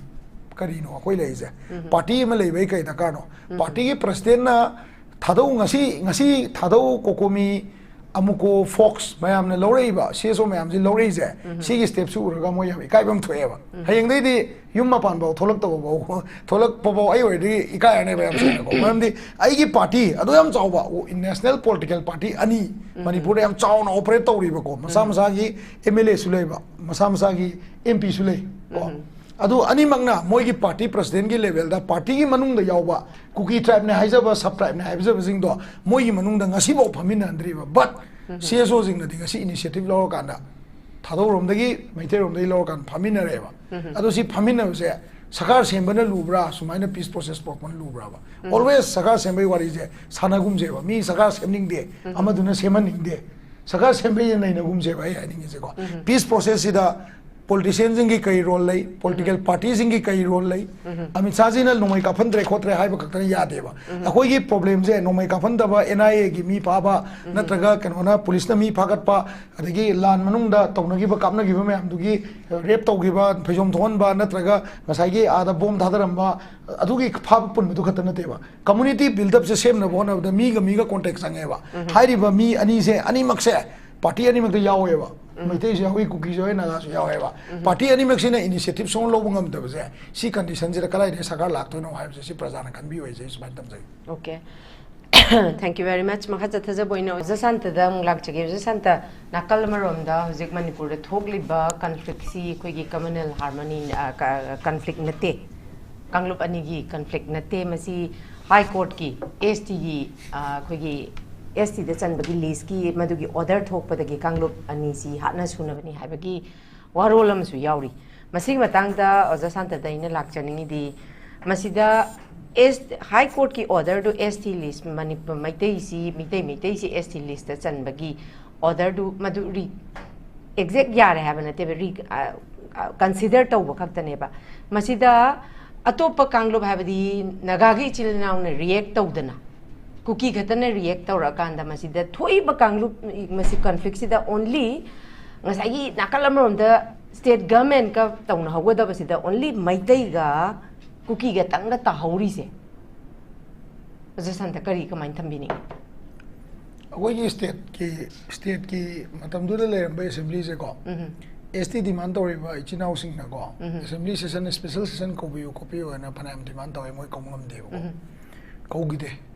ꯀꯔꯤꯅꯣ ꯑꯩꯈꯣꯏ ꯂꯩꯔꯤꯁꯦ? ꯄꯥꯔꯇꯤ ꯑꯃ ꯂꯩꯕꯒꯤ ꯀꯔꯤ ꯗꯔꯀꯥꯔꯅꯣ? ꯄꯥꯔꯇꯤꯒꯤ ꯄ꯭ꯔꯁꯤꯗꯦꯟꯅ ꯊꯥꯗꯧ, ꯉꯁꯤ, ꯉꯁꯤ ꯊꯥꯗꯧ, ꯀꯣꯀꯣꯃꯤ, ꯑꯃꯨꯀꯣ, ꯐꯣꯛꯁ ꯃꯌꯥꯝꯅ ꯂꯧꯔꯛꯏꯕ, ꯁꯤ ꯑꯦꯁ ꯑꯣ ꯃꯌꯥꯝꯁꯤ ꯂꯧꯔꯛꯏꯁꯦ, ꯁꯤꯒꯤ ꯁ꯭ꯇꯦꯞꯁꯤ ꯎꯔꯒ ꯃꯣꯏ ꯌꯥꯝ ꯏꯀꯥꯏꯕ ꯑꯃ ꯊꯣꯛꯑꯦꯕ꯫ ꯍꯌꯦꯡꯗꯩꯗꯤ ꯌꯨꯝ ꯃꯄꯥꯟꯐꯥꯎ ꯊꯣꯛꯂꯛꯇꯕꯐꯥꯎ, ꯊꯣꯛꯂꯛꯄꯐꯥꯎ ꯑꯩ ꯑꯣꯏꯔꯗꯤ ꯏꯀꯥꯏꯔꯅꯦꯕ ꯌꯥꯝ ꯁꯦꯡꯅꯀꯣ꯫ ꯃꯔꯝꯗꯤ ꯑꯩꯒꯤ ꯄꯥꯔꯇꯤ ꯑꯗꯨ ꯌꯥꯝ ꯆꯥꯎꯕ, ꯅꯦꯁꯅꯦꯜ ꯄꯣꯂꯤꯇꯤꯀꯦꯜ ꯄꯥꯔꯇꯤ ꯑꯅꯤ ꯃꯅꯤꯄꯨꯔꯗ ꯌꯥꯝ ꯆꯥꯎꯅ ꯑꯣꯄꯔꯦꯠ ꯇꯧꯔꯤꯕꯀꯣ, ꯃꯁꯥ ꯃꯁꯥꯒꯤ ꯑꯦꯝ ꯑꯦꯜ ꯑꯦꯁꯨ ꯂꯩꯕ, ꯃꯁꯥ ꯃꯁꯥꯒꯤ ꯑꯦꯝ ꯄꯤꯁꯨ ꯂꯩ ꯀꯣ꯫ ꯑꯗꯨ ꯑꯅꯤꯃꯛꯅ ꯃꯣꯏꯒꯤ ꯄꯥꯔꯇꯤ ꯄ꯭ꯔꯁꯤꯗꯦꯟꯒꯤ ꯂꯦꯚꯦꯜꯗ, ꯄꯥꯔꯇꯤꯒꯤ ꯃꯅꯨꯡꯗ ꯌꯥꯎꯕ ꯀꯨꯀꯤ ꯇ꯭ꯔꯥꯏꯕꯅꯦ ꯍꯥꯏꯖꯕ, ꯁꯕ ꯇ꯭ꯔꯥꯏꯕꯅꯦ ꯍꯥꯏꯖꯕꯁꯤꯡꯗꯣ ꯃꯣꯏꯒꯤ ꯃꯅꯨꯡꯗ ꯉꯁꯤꯐꯥꯎ ꯐꯝꯃꯤꯟꯅꯍꯟꯗ꯭ꯔꯤꯕ꯫ ꯕꯠ ꯁꯤ ꯑꯦꯁ ꯑꯣꯁꯤꯡꯅꯗꯤ ꯉꯁꯤ ꯏꯅꯤꯁꯤꯌꯦꯇꯤꯚ ꯂꯧꯔꯀꯥꯟꯗ, ꯊꯥꯗꯧꯔꯣꯝꯗꯒꯤ, ꯃꯩꯇꯩꯔꯣꯝꯗꯒꯤ ꯂꯧꯔꯀꯥꯟꯗ ꯐꯝꯃꯤꯟꯅꯔꯦꯕ꯫ ꯑꯗꯣ ꯁꯤ ꯐꯝꯃꯤꯟꯅꯕꯁꯦ ꯁꯔꯀꯥꯔ ꯁꯦꯝꯕꯅ ꯂꯨꯕ꯭ꯔꯥ, ꯁꯨꯃꯥꯏꯅ ꯄꯤꯁ ꯄ꯭ꯔꯣꯁꯦꯁ ꯄꯨꯔꯛꯄꯅ ꯂꯨꯕ꯭ꯔꯥꯕ? ꯑꯣꯜꯋꯦꯁ ꯁꯔꯀꯥꯔ ꯁꯦꯝꯕꯒꯤ ꯋꯥꯔꯤꯁꯦ ꯁꯥꯟꯅꯒꯨꯝꯁꯦꯕ꯫ ꯃꯤ ꯁꯔꯀꯥꯔ ꯁꯦꯝꯅꯤꯡꯗꯦ, ꯑꯃꯗꯨꯅ ꯁꯦꯝꯍꯟꯅꯤꯡꯗꯦ, ꯁꯔꯀꯥꯔ ꯁꯦꯝꯕꯩ ꯅꯩꯅꯒꯨꯝꯁꯦꯕ ꯑꯩ ꯍꯥꯏꯅꯤꯡꯉꯤꯁꯦꯀꯣ꯫ ꯄꯤꯁ ꯄ꯭ꯔꯣꯁꯦꯁꯁꯤꯗ ꯄꯣꯂꯤꯇꯤꯁꯤꯌꯟꯁꯤꯡꯒꯤ ꯀꯔꯤ ꯔꯣꯜ ꯂꯩ, ꯄꯣꯂꯤꯇꯤꯀꯦꯜ ꯄꯥꯔꯇꯤꯁꯤꯡꯒꯤ ꯀꯔꯤ ꯔꯣꯜ ꯂꯩ, ꯑꯃꯤꯠ ꯁꯥꯍꯖꯤꯅ ꯅꯣꯡꯃꯩ ꯀꯥꯞꯍꯟꯗ꯭ꯔꯦ ꯈꯣꯠꯇ꯭ꯔꯦ ꯍꯥꯏꯕ ꯈꯛꯇꯅ ꯌꯥꯗꯦꯕ꯫ ꯑꯩꯈꯣꯏꯒꯤ ꯄ꯭ꯔꯣꯕ꯭ꯂꯦꯝꯁꯦ ꯅꯣꯡꯃꯩ ꯀꯥꯞꯍꯟꯗꯕ, ꯑꯦꯟ ꯑꯥꯏ ꯑꯦꯒꯤ ꯃꯤ ꯐꯥꯕ, ꯅꯠꯇ꯭ꯔꯒ ꯀꯩꯅꯣꯅ ꯄꯨꯂꯤꯁꯅ ꯃꯤ ꯐꯥꯒꯠꯄ, ꯑꯗꯒꯤ ꯂꯥꯟ ꯃꯅꯨꯡꯗ ꯇꯧꯅꯈꯤꯕ ꯀꯥꯞꯅꯈꯤꯕ ꯃꯌꯥꯝꯗꯨꯒꯤ ꯔꯦꯞ ꯇꯧꯈꯤꯕ, ꯐꯩꯖꯣꯝ ꯊꯣꯛꯍꯟꯕ, ꯅꯠꯇ꯭ꯔꯒ ꯉꯁꯥꯏꯒꯤ ꯑꯥꯗ ꯕꯣꯝ ꯊꯥꯗꯔꯝꯕ, ꯑꯗꯨꯒꯤ ꯐꯥꯕ ꯄꯨꯟꯕꯗꯨ ꯈꯛꯇ ꯅꯠꯇꯦꯕ꯫ ꯀꯝꯃꯨꯅꯤꯇꯤ ꯕꯤꯜꯗꯞꯁꯦ ꯁꯦꯝꯅꯕ ꯍꯣꯠꯅꯕꯗ ꯃꯤꯒ ꯃꯤꯒ ꯀꯣꯟꯇꯦꯛ ꯆꯪꯉꯦꯕ꯫ ꯍꯥꯏꯔꯤꯕ ꯃꯤ ꯑꯅꯤꯁꯦ ꯑꯅꯤꯃꯛꯁꯦ ꯄꯥꯔꯇꯤ ꯑꯅꯤꯃꯛꯇ ꯌꯥꯎꯋꯦꯕ꯫ ꯃꯩꯇꯩꯁꯨ ꯌꯥꯎꯏ, ꯀꯨꯀꯤꯁꯨ ꯌꯥꯎꯏ, ꯅꯥꯒꯥꯁꯨ ꯌꯥꯎꯋꯦꯕ꯫ ꯄꯥꯔꯇꯤ ꯑꯅꯤꯃꯛꯁꯤꯅ ꯏꯅꯤꯁꯤꯌꯦꯇꯤꯚ ꯁꯨꯡꯂꯧ ꯂꯧꯕ ꯉꯝꯗꯕꯁꯦ, ꯁꯤ ꯀꯟꯗꯤꯁꯟꯁꯤꯗ ꯀꯗꯥꯏꯗꯒꯤ ꯁꯔꯀꯥꯔ ꯂꯥꯛꯇꯣꯏꯅꯣ ꯍꯥꯏꯕꯁꯦ ꯁꯤ ꯄ꯭ꯔꯖꯥꯅ ꯈꯟꯕꯤꯌꯨ ꯍꯥꯏꯁꯦ ꯑꯩ ꯁꯨꯃꯥꯏꯅ ꯊꯝꯖꯒꯦ꯫ Okay. Thank you very much. ꯃꯈꯥ ꯆꯠꯊꯖꯕ ꯑꯣꯏꯅ ꯑꯣꯖꯥ ꯁꯥꯟꯇꯗ ꯑꯃꯨꯛ ꯂꯥꯛꯆꯒꯦ꯫ ꯑꯣꯖꯥ ꯁꯥꯟꯇ, ꯅꯥꯀꯜ ꯑꯃꯔꯣꯝꯗ ꯍꯧꯖꯤꯛ ꯃꯅꯤꯄꯨꯔꯗ ꯊꯣꯛꯂꯤꯕ ꯀꯟꯐ꯭ꯂꯤꯛꯁꯤ ꯑꯩꯈꯣꯏꯒꯤ ꯀꯃꯟꯅꯦꯜ ꯍꯥꯔꯃꯣꯅꯤ ꯀꯟꯐ꯭ꯂꯤꯛ ꯅꯠꯇꯦ, ꯀꯥꯡꯂꯨꯞ ꯑꯅꯤꯒꯤ ꯀꯟꯐ꯭ꯂꯤꯛ ꯅꯠꯇꯦ꯫ ꯃꯁꯤ ꯍꯥꯏ ꯀꯣꯔꯠꯀꯤ ꯑꯦꯁ ꯇꯤꯒꯤ, ꯑꯩꯈꯣꯏꯒꯤ ꯑꯦꯁ ꯇꯤꯗ ꯆꯟꯕꯒꯤ ꯂꯤꯁꯀꯤ ꯃꯗꯨꯒꯤ ꯑꯣꯔꯗꯔ ꯊꯣꯛꯄꯗꯒꯤ ꯀꯥꯡꯂꯨꯞ ꯑꯅꯤꯁꯤ ꯍꯥꯠꯅ ꯁꯨꯅꯕꯅꯤ ꯍꯥꯏꯕꯒꯤ ꯋꯥꯔꯣꯜ ꯑꯃꯁꯨ ꯌꯥꯎꯔꯤ꯫ ꯃꯁꯤꯒꯤ ꯃꯇꯥꯡꯗ ꯑꯣꯖꯥ ꯁꯥꯟꯇꯗ ꯑꯩꯅ ꯂꯥꯛꯆꯅꯤꯡꯉꯤꯗꯤ, ꯃꯁꯤꯗ ꯑꯦꯁ ꯍꯥꯏ ꯀꯣꯔꯠꯀꯤ ꯑꯣꯔꯗꯔꯗꯨ ꯑꯦꯁ ꯇꯤ ꯂꯤꯁ, ꯃꯅꯤꯄꯨꯔ ꯃꯩꯇꯩꯁꯤ, ꯃꯤꯇꯩ ꯃꯩꯇꯩꯁꯤ ꯑꯦꯁ ꯇꯤ ꯂꯤꯁꯇ ꯆꯟꯕꯒꯤ ꯑꯣꯔꯗꯔꯗꯨ ꯃꯗꯨ ꯔꯤ ꯑꯦꯛꯖꯦꯛ ꯌꯥꯔꯦ ꯍꯥꯏꯕ ꯅꯠꯇꯦꯕ, ꯔꯤ ꯀꯟꯁꯤꯗꯔ ꯇꯧꯕ ꯈꯛꯇꯅꯦꯕ꯫ ꯃꯁꯤꯗ ꯑꯇꯣꯞꯄ ꯀꯥꯡꯂꯨꯞ, ꯍꯥꯏꯕꯗꯤ ꯅꯥꯒꯥꯒꯤ ꯏꯆꯤꯜ ꯏꯅꯥꯎꯅ ꯔꯤꯌꯦꯛ ꯇꯧꯗꯅ, ꯀꯨꯀꯤ ꯈꯛꯇꯅ ꯔꯤꯌꯦꯛ ꯇꯧꯔꯛꯑꯀꯥꯟꯗ ꯃꯁꯤꯗ ꯊꯣꯛꯏꯕ ꯀꯥꯡꯂꯨꯞ, ꯃꯁꯤ ꯀꯟꯐ꯭ꯂꯤꯛꯁꯤꯗ ꯑꯣꯟꯂꯤ ꯉꯁꯥꯏꯒꯤ ꯅꯥꯀꯜ ꯑꯃꯔꯣꯝꯗ ꯁ꯭ꯇꯦꯠ ꯒꯃꯦꯟꯀ ꯇꯧꯅꯍꯧꯒꯗꯕꯁꯤꯗ ꯑꯣꯟꯂꯤ ꯃꯩꯇꯩꯒ ꯀꯨꯀꯤꯒꯇꯪꯒ ꯇꯥꯍꯧꯔꯤꯁꯦ, ꯑꯣꯖꯥ ꯁꯥꯟꯇ ꯀꯔꯤ, ꯀꯃꯥꯏꯅ ꯊꯝꯕꯤꯅꯤꯡꯉꯤ? ꯑꯩꯈꯣꯏꯒꯤ ꯁ꯭ꯇꯦꯠꯀꯤ ꯁ꯭ꯇꯦꯠꯀꯤ ꯃꯇꯝꯗꯨꯗ ꯂꯩꯔꯝꯕ ꯑꯦꯁꯦꯝꯕ꯭ꯂꯤꯁꯦꯀꯣ, ꯑꯦꯁ ꯇꯤ ꯗꯤꯃꯥꯟ ꯇꯧꯔꯤꯕ ꯏꯆꯤꯟ ꯏꯅꯥꯎꯁꯤꯡꯅꯀꯣ, ꯑꯦꯁꯦꯝꯕ꯭ꯂꯤ ꯁꯦꯁꯟ, ꯁ꯭ꯄꯦꯁꯦꯜ ꯁꯦꯁꯟ ꯀꯧꯕꯤꯌꯨ ꯈꯣꯠꯄꯤꯌꯨ ꯍꯥꯏꯅ ꯐꯅꯌꯥꯝ ꯗꯤꯃꯥꯟ ꯇꯧꯋꯦ, ꯃꯣꯏ ꯀꯧꯕ ꯉꯝꯗꯦꯕꯀꯣ꯫ ꯀꯧꯈꯤꯗꯦ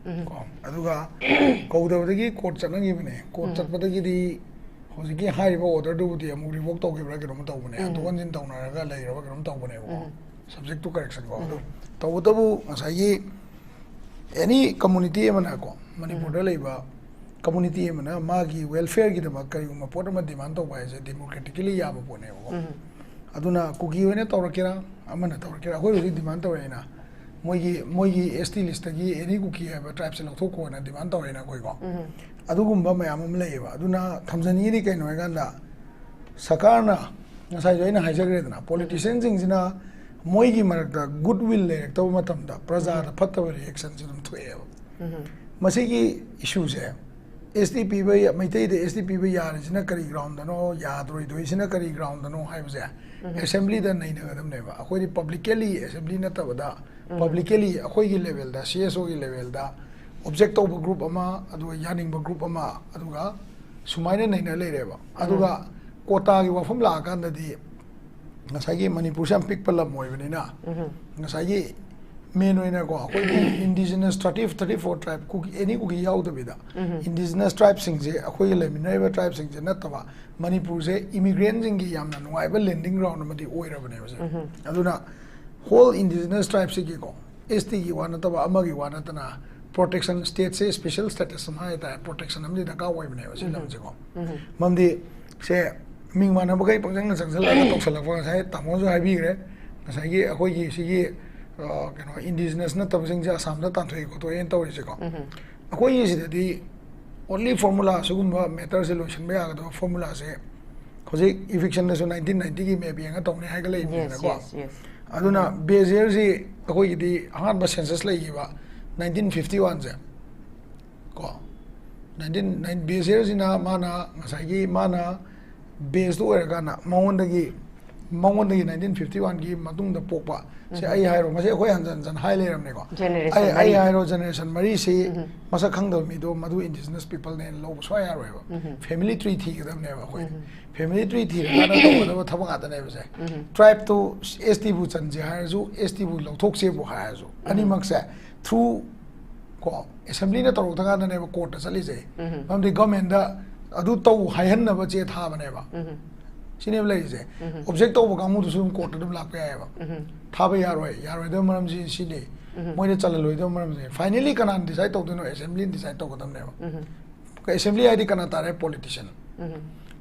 ꯀꯣ꯫ ꯑꯗꯨꯒ ꯀꯧꯗꯕꯗꯒꯤ ꯀꯣꯔꯠ ꯆꯠꯅꯈꯤꯕꯅꯦ꯫ ꯀꯣꯔꯠ ꯆꯠꯄꯗꯒꯤꯗꯤ ꯍꯧꯖꯤꯛꯀꯤ ꯍꯥꯏꯔꯤꯕ ꯑꯣꯔꯗꯔꯗꯨꯕꯨꯗꯤ ꯑꯃꯨꯛ ꯔꯤꯚꯣꯛ ꯇꯧꯈꯤꯕ꯭ꯔꯥ ꯀꯩꯅꯣꯝ ꯇꯧꯕꯅꯦ, ꯍꯟꯗꯣꯛ ꯍꯟꯖꯤꯟ ꯇꯧꯅꯔꯒ ꯂꯩꯔꯕ ꯀꯩꯅꯣꯝ ꯇꯧꯕꯅꯦꯕꯀꯣ꯫ Subject to correction ꯀꯣ꯫ ꯑꯗꯣ ꯇꯧꯕꯇꯕꯨ ꯉꯁꯥꯏꯒꯤ ꯑꯦꯅꯤ ꯀꯝꯃꯨꯅꯤꯇꯤ ꯑꯃꯅꯀꯣ, ꯃꯅꯤꯄꯨꯔꯗ ꯂꯩꯕ ꯀꯝꯃꯨꯅꯤꯇꯤ ꯑꯃꯅ ꯃꯥꯒꯤ ꯋꯦꯜꯐꯤꯌꯔꯒꯤꯗꯃꯛ ꯀꯔꯤꯒꯨꯝꯕ ꯄꯣꯠ ꯑꯃ ꯗꯤꯃꯥꯟ ꯇꯧꯕ ꯍꯥꯏꯁꯦ ꯗꯦꯃꯣꯀ꯭ꯔꯦꯇꯤꯀꯦꯂꯤ ꯌꯥꯕ ꯄꯣꯠꯅꯦꯕꯀꯣ꯫ ꯑꯗꯨꯅ ꯀꯨꯀꯤ ꯑꯣꯏꯅ ꯇꯧꯔꯛꯀꯦꯔꯥ, ꯑꯃꯅ ꯇꯧꯔꯛꯀꯦꯔꯥ, ꯑꯩꯈꯣꯏ ꯍꯧꯖꯤꯛ ꯗꯤꯃꯥꯟ ꯇꯧꯔꯛꯏꯅ ꯃꯣꯏꯒꯤ, ꯃꯣꯏꯒꯤ ꯑꯦꯁ ꯇꯤ ꯂꯤꯁꯇꯒꯤ ꯑꯦꯅꯤ ꯀꯨꯀꯤ ꯍꯥꯏꯕ ꯇ꯭ꯔꯥꯏꯕꯁꯦ ꯂꯧꯊꯣꯛꯈꯣꯅ ꯗꯤꯃꯥꯟ ꯇꯧꯔꯛꯏꯅ ꯑꯩꯈꯣꯏꯀꯣ꯫ ꯑꯗꯨꯒꯨꯝꯕ ꯃꯌꯥꯝ ꯑꯃ ꯂꯩꯌꯦꯕ꯫ ꯑꯗꯨꯅ ꯊꯝꯖꯅꯤꯡꯉꯤꯗꯤ ꯀꯩꯅꯣ ꯍꯥꯏꯀꯥꯟꯗ, ꯁꯔꯀꯥꯔꯅ ꯉꯁꯥꯏꯁꯨ ꯑꯩꯅ ꯍꯥꯏꯖꯈ꯭ꯔꯦꯗꯅ, ꯄꯣꯂꯤꯇꯤꯁꯤꯌꯟꯁꯤꯡꯁꯤꯅ ꯃꯣꯏꯒꯤ ꯃꯔꯛꯇ ꯒꯨꯗ ꯋꯤꯜ ꯂꯩꯔꯛꯇꯕ ꯃꯇꯝꯗ ꯄ꯭ꯔꯖꯥꯗ ꯐꯠꯇꯕ ꯔꯤꯌꯦꯛꯁꯟꯁꯤ ꯑꯗꯨꯝ ꯊꯣꯛꯑꯦꯕ꯫ ꯃꯁꯤꯒꯤ ꯏꯁꯨꯁꯦ ꯑꯦꯁ ꯇꯤ ꯄꯤꯕ ꯌꯥ- ꯃꯩꯇꯩꯗ ꯑꯦꯁ ꯇꯤ ꯄꯤꯕ ꯌꯥꯔꯤꯁꯤꯅ ꯀꯔꯤ ꯒ꯭ꯔꯥꯎꯟꯗꯅꯣ, ꯌꯥꯗꯔꯣꯏꯗꯣꯏꯁꯤꯅ ꯀꯔꯤ ꯒ꯭ꯔꯥꯎꯟꯗꯅꯣ ꯍꯥꯏꯕꯁꯦ ꯑꯦꯁꯦꯝꯕ꯭ꯂꯤꯗ ꯅꯩꯅꯒꯗꯕꯅꯦꯕ꯫ ꯑꯩꯈꯣꯏꯗꯤ ꯄꯕ꯭ꯂꯤꯀꯦꯂꯤ ꯑꯦꯁꯦꯝꯕ꯭ꯂꯤ ꯅꯠꯇꯕꯗ ꯄꯕ꯭ꯂꯤꯀꯦꯂꯤ ꯑꯩꯈꯣꯏꯒꯤ ꯂꯦꯚꯦꯜꯗ, ꯁꯤ ꯑꯦꯁ ꯑꯣꯒꯤ ꯂꯦꯚꯦꯜꯗ ꯑꯣꯕꯖꯦꯛ ꯇꯧꯕ ꯒ꯭ꯔꯨꯞ ꯑꯃ, ꯑꯗꯨꯒ ꯌꯥꯅꯤꯡꯕ ꯒ꯭ꯔꯨꯞ ꯑꯃ, ꯑꯗꯨꯒ ꯁꯨꯃꯥꯏꯅ ꯅꯩꯅ ꯂꯩꯔꯦꯕ꯫ ꯑꯗꯨꯒ ꯀꯣꯇꯥꯒꯤ ꯋꯥꯐꯝ ꯂꯥꯛꯑꯀꯥꯟꯗꯗꯤ ꯉꯁꯥꯏꯒꯤ ꯃꯅꯤꯄꯨꯔꯁꯦ ꯌꯥꯝ ꯄꯤꯛꯄ ꯂꯝ ꯑꯣꯏꯕꯅꯤꯅ ꯉꯁꯥꯏꯒꯤ ꯃꯦꯟ ꯑꯣꯏꯅꯀꯣ ꯑꯩꯈꯣꯏꯒꯤ ꯏꯟꯗꯤꯖꯤꯅꯁ ꯊꯥꯔꯇꯤ ꯊꯥꯔꯇꯤ ꯐꯣꯔ ꯇ꯭ꯔꯥꯏꯕ, ꯀꯨꯀꯤ, ꯑꯦꯅꯤ ꯀꯨꯀꯤ ꯌꯥꯎꯗꯕꯤꯗ ꯏꯟꯗꯤꯖꯤꯅꯁ ꯇ꯭ꯔꯥꯏꯕꯁꯤꯡꯁꯦ, ꯑꯩꯈꯣꯏꯒꯤ ꯂꯩꯃꯤꯟꯅꯔꯤꯕ ꯇ꯭ꯔꯥꯏꯕꯁꯤꯡꯁꯦ ꯅꯠꯇꯕ ꯃꯅꯤꯄꯨꯔꯁꯦ ꯏꯃꯤꯒ꯭ꯔꯦꯟꯁꯤꯡꯒꯤ ꯌꯥꯝꯅ ꯅꯨꯡꯉꯥꯏꯕ ꯂꯦꯟꯗꯤꯡ ꯒ꯭ꯔꯥꯎꯟ ꯑꯃꯗꯤ ꯑꯣꯏꯔꯕꯅꯦꯕ ꯁꯦ꯫ ꯑꯗꯨꯅ ꯍꯣꯜ ꯏꯟꯗꯤꯖꯤꯅꯁ ꯇ꯭ꯔꯥꯏꯕꯁꯤꯒꯤꯀꯣ, ꯑꯦꯁ ꯇꯤꯒꯤ ꯋꯥ ꯅꯠꯇꯕ, ꯑꯃꯒꯤ ꯋꯥ ꯅꯠꯇꯅ, ꯄ꯭ꯔꯣꯇꯦꯛꯁꯟ, ꯁ꯭ꯇꯦꯠꯁꯦ ꯁ꯭ꯄꯦꯁꯦꯜ ꯁ꯭ꯇꯦꯇꯁ ꯑꯃ ꯍꯥꯏ ꯇꯥꯔꯦ, ꯄ꯭ꯔꯣꯇꯦꯛꯁꯟ ꯑꯃꯗꯤ ꯗꯔꯀꯥꯔ ꯑꯣꯏꯕꯅꯦꯕ ꯁꯤ ꯂꯝꯁꯦꯀꯣ꯫ ꯃꯔꯝꯗꯤ ꯁꯦ ꯃꯤꯡ ꯃꯥꯟꯅꯕꯈꯩ ꯄꯪꯆꯪꯗ ꯆꯪꯁꯤꯜꯂꯒ ꯇꯧꯁꯜꯂꯛꯄ, ꯉꯁꯥꯏ ꯇꯥꯃꯣꯁꯨ ꯍꯥꯏꯕꯤꯈ꯭ꯔꯦ, ꯉꯁꯥꯏꯒꯤ ꯑꯩꯈꯣꯏꯒꯤ ꯁꯤꯒꯤ ꯑ, ꯀꯩꯅꯣ, ꯏꯟꯗꯤꯖꯤꯅꯁ ꯅꯠꯇꯕꯁꯤꯡꯁꯦ ꯑꯁꯥꯝꯗ ꯇꯥꯟꯊꯣꯛꯑꯦ ꯈꯣꯠꯇꯣꯛꯑꯦꯅ ꯇꯧꯔꯤꯁꯦꯀꯣ꯫ ꯑꯩꯈꯣꯏꯒꯤ ꯁꯤꯗꯗꯤ ꯑꯣꯟꯂꯤ ꯐꯣꯔꯃꯨꯂꯥ, ꯁꯤꯒꯨꯝꯕ ꯃꯦꯇꯔꯁꯦ ꯂꯣꯏꯁꯤꯟꯕ ꯌꯥꯒꯗꯕ ꯐꯣꯔꯃꯨꯂꯥꯁꯦ ꯍꯧꯖꯤꯛ ꯏꯚꯤꯛꯁꯟꯗꯁꯨ ꯅꯥꯏꯟꯇꯤꯟ ꯅꯥꯏꯟꯇꯤꯒꯤ ꯃꯦꯞ ꯌꯦꯡꯉ ꯇꯧꯅꯤ ꯍꯥꯏꯒꯠꯂꯛꯏꯕꯅꯤꯅꯀꯣ꯫ ꯑꯗꯨꯅ ꯕꯦꯖꯤꯌꯔꯁꯤ ꯑꯩꯈꯣꯏꯒꯤꯗꯤ ꯑꯍꯥꯟꯕ ꯁꯦꯟꯁꯁ ꯂꯩꯈꯤꯕ ꯅꯥꯏꯟꯇꯤꯟ ꯐꯤꯐꯇꯤ ꯋꯥꯟꯁꯦ ꯀꯣ, ꯅꯥꯏꯟꯇꯤꯟ ꯅꯥꯏꯟ ꯕꯦꯖꯤꯌꯔꯁꯤꯅ ꯃꯥꯅ ꯉꯁꯥꯏꯒꯤ ꯃꯥꯅ ꯕꯦꯁꯇꯨ ꯑꯣꯏꯔꯀꯥꯟꯗ ꯃꯉꯣꯟꯗꯒꯤ ꯃꯉꯣꯟꯗꯒꯤ ꯅꯥꯏꯟꯇꯤꯟ ꯐꯤꯐꯇꯤ ꯋꯥꯟꯒꯤ ꯃꯇꯨꯡꯗ ꯄꯣꯛꯄ ꯁꯦ ꯑꯩ ꯍꯥꯏꯔꯣ, ꯃꯁꯤ ꯑꯩꯈꯣꯏ ꯍꯟꯖꯟ ꯍꯟꯖꯟ ꯍꯥꯏ ꯂꯩꯔꯕꯅꯦꯀꯣ꯫ ꯑꯩ ꯑꯩ ꯍꯥꯏꯔꯣ, ꯖꯦꯅꯦꯔꯦꯁꯟ ꯃꯔꯤꯁꯤ ꯃꯁꯛ ꯈꯪꯗꯕ ꯃꯤꯗꯣ ꯃꯗꯨ ꯏꯟꯗꯤꯖꯤꯅꯁ ꯄꯤꯄꯜꯅꯦꯅ ꯂꯧꯕ ꯁꯨꯡꯌꯥ ꯌꯥꯔꯣꯏꯕ꯫ ꯐꯦꯃꯤꯂꯤ ꯇ꯭ꯔꯤ ꯊꯤꯒꯗꯕꯅꯦꯕ ꯑꯩꯈꯣꯏ꯫ ꯐꯦꯃꯤꯂꯤ ꯇ꯭ꯔꯤ ꯊꯤꯔꯀꯥꯟꯗ ꯇꯧꯒꯗꯕ ꯊꯕꯛ ꯉꯥꯛꯇꯅꯦꯕ ꯁꯦ꯫ ꯇ꯭ꯔꯥꯏꯕꯇꯨ ꯑꯦꯁ ꯇꯤꯕꯨ ꯆꯟꯁꯦ ꯍꯥꯏꯔꯁꯨ, ꯑꯦꯁ ꯇꯤꯕꯨ ꯂꯧꯊꯣꯛꯁꯦꯕꯨ ꯍꯥꯏꯔꯁꯨ, ꯑꯅꯤꯃꯛꯁꯦ ꯊ꯭ꯔꯨ ꯀꯣ ꯑꯦꯁꯦꯝꯕ꯭ꯂꯤꯅ ꯇꯧꯔꯛꯇ ꯀꯥꯟꯗꯅꯦꯕ ꯀꯣꯔꯠꯇ ꯆꯠꯂꯤꯁꯦ꯫ ꯃꯔꯝꯗꯤ ꯒꯚꯔꯟꯃꯦꯟꯗ ꯑꯗꯨ ꯇꯧ ꯍꯥꯏꯍꯟꯅꯕ ꯆꯦ ꯊꯥꯕꯅꯦꯕ꯫ ꯁꯤꯅꯦꯕ ꯂꯩꯔꯤꯁꯦ꯫ ꯑꯣꯕꯖꯦꯛ ꯇꯧꯕ ꯀꯥꯡꯕꯨꯗꯨꯁꯨ ꯑꯗꯨꯝ ꯀꯣꯔꯠꯇ ꯑꯗꯨꯝ ꯂꯥꯛꯄ ꯌꯥꯏꯑꯕ꯫ ꯊꯥꯕ ꯌꯥꯔꯣꯏ, ꯌꯥꯔꯣꯏꯗꯕ ꯃꯔꯝꯁꯤ ꯁꯤꯅꯤ꯫ ꯃꯣꯏꯅ ꯆꯜꯍꯜꯂꯣꯏꯗꯕ ꯃꯔꯝꯁꯦ꯫ ꯐꯥꯏꯅꯦꯂꯤ ꯀꯅꯥꯅ ꯗꯤꯁꯥꯏꯠ ꯇꯧꯗꯣꯏꯅꯣ? ꯑꯦꯁꯦꯝꯕ꯭ꯂꯤꯅ ꯗꯤꯁꯥꯏꯠ ꯇꯧꯒꯗꯕꯅꯦꯕ꯫ ꯑꯦꯁꯦꯝꯕ꯭ꯂꯤ ꯍꯥꯏꯗꯤ ꯀꯅꯥ ꯇꯥꯔꯦ? ꯄꯣꯂꯤꯇꯤꯁꯤꯌꯟ꯫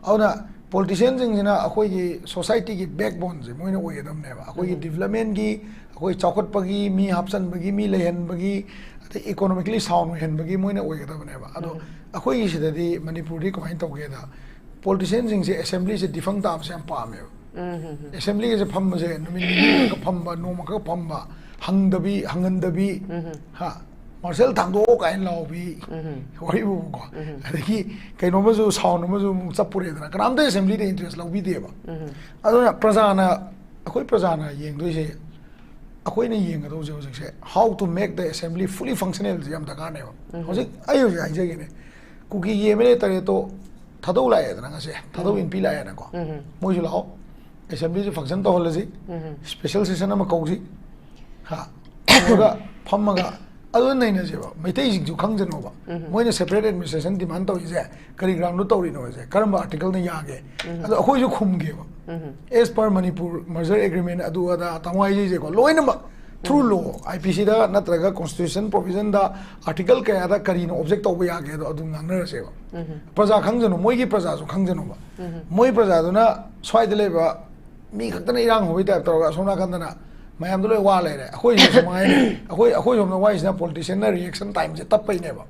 ꯑꯗꯨꯅ ꯄꯣꯂꯤꯇꯤꯁꯤꯌꯟꯁꯤꯡꯁꯤꯅ ꯑꯩꯈꯣꯏꯒꯤ ꯁꯣꯁꯥꯏꯇꯤꯒꯤ ꯕꯦꯛꯕꯣꯟꯁꯦ ꯃꯣꯏꯅ ꯑꯣꯏꯒꯗꯕꯅꯦꯕ꯫ ꯑꯩꯈꯣꯏꯒꯤ ꯗꯤꯕꯂꯞꯃꯦꯟꯒꯤ, ꯑꯩꯈꯣꯏ ꯆꯥꯎꯈꯠꯄꯒꯤ, ꯃꯤ ꯍꯥꯞꯆꯟꯕꯒꯤ, ꯃꯤ ꯂꯩꯍꯟꯕꯒꯤ, ꯑꯗꯩ ꯏꯀꯣꯅꯣꯃꯤꯀꯦꯂꯤ ꯁꯥꯎꯟ ꯑꯣꯏꯍꯟꯕꯒꯤ ꯃꯣꯏꯅ ꯑꯣꯏꯒꯗꯕꯅꯦꯕ꯫ ꯑꯗꯣ ꯑꯩꯈꯣꯏꯒꯤ ꯁꯤꯗꯗꯤ ꯃꯅꯤꯄꯨꯔꯗꯤ ꯀꯃꯥꯏꯅ ꯇꯧꯒꯦꯗ, ꯄꯣꯂꯤꯇꯤꯁꯤꯌꯟꯁꯤꯡꯁꯦ ꯑꯦꯁꯦꯝꯕ꯭ꯂꯤꯁꯦ ꯗꯤꯐꯪ ꯇꯥꯕꯁꯦ ꯌꯥꯝ ꯄꯥꯝꯃꯦꯕ꯫ ꯑꯦꯁꯦꯝꯕ꯭ꯂꯤꯒꯁꯦ ꯐꯝꯕꯁꯦ ꯅꯨꯃꯤꯠ ꯅꯤꯅꯤ ꯈꯛ ꯐꯝꯕ, ꯅꯣꯡꯃ ꯈꯛ ꯐꯝꯕ, ꯍꯪꯗꯕꯤ, ꯍꯪꯍꯟꯗꯕꯤ, ꯍꯥ, ꯃꯥꯔꯁꯦꯜ ꯊꯥꯡꯗꯣꯛꯑꯣ ꯀꯥꯏꯅ ꯂꯥꯎꯕꯤ, ꯋꯥꯔꯤꯕꯨꯀꯣ꯫ ꯑꯗꯒꯤ ꯀꯩꯅꯣꯝꯃꯁꯨ, ꯁꯥꯎꯟ ꯑꯃꯁꯨ ꯑꯃꯨꯛ ꯆꯞꯄꯨꯔꯦꯗꯅ, ꯀꯅꯥꯝꯇ ꯑꯦꯁꯦꯝꯕ꯭ꯂꯤꯗ ꯏꯟꯇꯔꯦꯁ ꯂꯧꯕꯤꯗꯦꯕ꯫ ꯑꯗꯨꯅ ꯄ꯭ꯔꯖꯥꯅ, ꯑꯩꯈꯣꯏ ꯄ꯭ꯔꯖꯥꯅ ꯌꯦꯡꯗꯣꯏꯁꯦ, ꯑꯩꯈꯣꯏꯅ ꯌꯦꯡꯒꯗꯧꯁꯦ ꯍꯧꯖꯤꯛꯁꯦ, how to make the assembly fully functional ꯁꯦ ꯌꯥꯝ ꯗꯔꯀꯥꯔꯅꯦꯕ꯫ ꯍꯧꯖꯤꯛ ꯑꯩ ꯍꯧꯖꯤꯛ ꯍꯥꯏꯖꯒꯦꯅꯦ, ꯀꯨꯀꯤꯒꯤ ꯑꯦꯝ ꯑꯦꯜ ꯑꯦ ꯇꯔꯦꯠꯇꯣ ꯊꯥꯗꯧ ꯂꯥꯛꯑꯦꯗꯅ ꯉꯁꯤ, ꯊꯥꯗꯧ ꯏꯟꯄꯤ ꯂꯥꯛꯑꯦꯅꯀꯣ꯫ ꯃꯣꯏꯁꯨ ꯂꯥꯛꯑꯣ, ꯑꯦꯁꯦꯝꯕ꯭ꯂꯤꯁꯦ ꯐꯪꯁꯟ ꯇꯧꯍꯜꯂꯁꯤ, ꯁ꯭ꯄꯦꯁꯦꯜ ꯁꯦꯁꯟ ꯑꯃ ꯀꯧꯁꯤ, ꯍꯥ, ꯇꯧꯔꯒ ꯐꯝꯃꯒ ꯑꯗꯨ ꯅꯩꯅꯁꯦꯕ꯫ ꯃꯩꯇꯩꯁꯤꯡꯁꯨ ꯈꯪꯖꯅꯣꯕ, ꯃꯣꯏꯅ ꯁꯦꯄꯔꯦꯠ ꯑꯦꯗꯃꯤꯅꯤꯁꯇ꯭ꯔꯦꯁꯟ ꯗꯤꯃꯥꯟ ꯇꯧꯔꯤꯁꯦ ꯀꯔꯤ ꯒ꯭ꯔꯥꯎꯟꯗꯣ ꯇꯧꯔꯤꯅꯣ ꯍꯥꯏꯁꯦ, ꯀꯔꯝꯕ ꯑꯥꯔꯇꯤꯀꯜꯅ ꯌꯥꯒꯦ? ꯑꯗꯣ ꯑꯩꯈꯣꯏꯁꯨ ꯈꯨꯝꯒꯦꯕ꯫ As per ꯃꯅꯤꯄꯨꯔ ꯃꯔꯖꯔ ꯑꯦꯒ꯭ꯔꯤꯃꯦꯟ, ꯑꯗꯨ ꯑꯗꯥ ꯇꯥꯃꯣ ꯍꯥꯏꯖꯩꯁꯦꯀꯣ, ꯂꯣꯏꯅꯃꯛ ꯊ꯭ꯔꯨ ꯂꯣ, ꯑꯥꯏ ꯄꯤ ꯁꯤꯗ ꯅꯠꯇ꯭ꯔꯒ ꯀꯣꯟꯁꯇꯤꯇ꯭ꯌꯨꯁꯟ ꯄ꯭ꯔꯣꯚꯤꯖꯟꯗ ꯑꯥꯔꯇꯤꯀꯜ ꯀꯌꯥꯗ ꯀꯔꯤꯅ ꯑꯣꯕꯖꯦꯛ ꯇꯧꯕ ꯌꯥꯒꯦ, ꯑꯗꯣ ꯑꯗꯨꯝ ꯉꯥꯡꯅꯔꯁꯦꯕ꯫ ꯄ꯭ꯔꯖꯥ ꯈꯪꯖꯅꯨ, ꯃꯣꯏꯒꯤ ꯄ꯭ꯔꯖꯥꯁꯨ ꯈꯪꯖꯅꯨꯕ꯫ ꯃꯣꯏ ꯄ꯭ꯔꯖꯥꯗꯨꯅ ꯁ꯭ꯋꯥꯏꯗ ꯂꯩꯕ ꯃꯤ ꯈꯛꯇꯅ ꯏꯔꯥꯡ ꯍꯧꯕꯩ ꯇꯥꯏꯞ ꯇꯧꯔꯒ ꯑꯁꯣꯝ ꯅꯥꯀꯟꯗꯅ ꯃꯌꯥꯝꯗꯣ ꯂꯣꯏ ꯋꯥ ꯂꯩꯔꯦ꯫ ꯑꯩꯈꯣꯏꯁꯨ ꯁꯨꯃꯥꯏꯅ ꯑꯩꯈꯣꯏ, ꯑꯩꯈꯣꯏ ꯁꯣꯝꯗ ꯋꯥꯏꯁꯤꯅ ꯄꯣꯂꯤꯇꯤꯁꯤꯌꯟꯅ ꯔꯤꯑꯦꯛꯁꯟ ꯇꯥꯏꯝꯁꯦ ꯇꯞꯄꯩꯅꯦꯕ꯫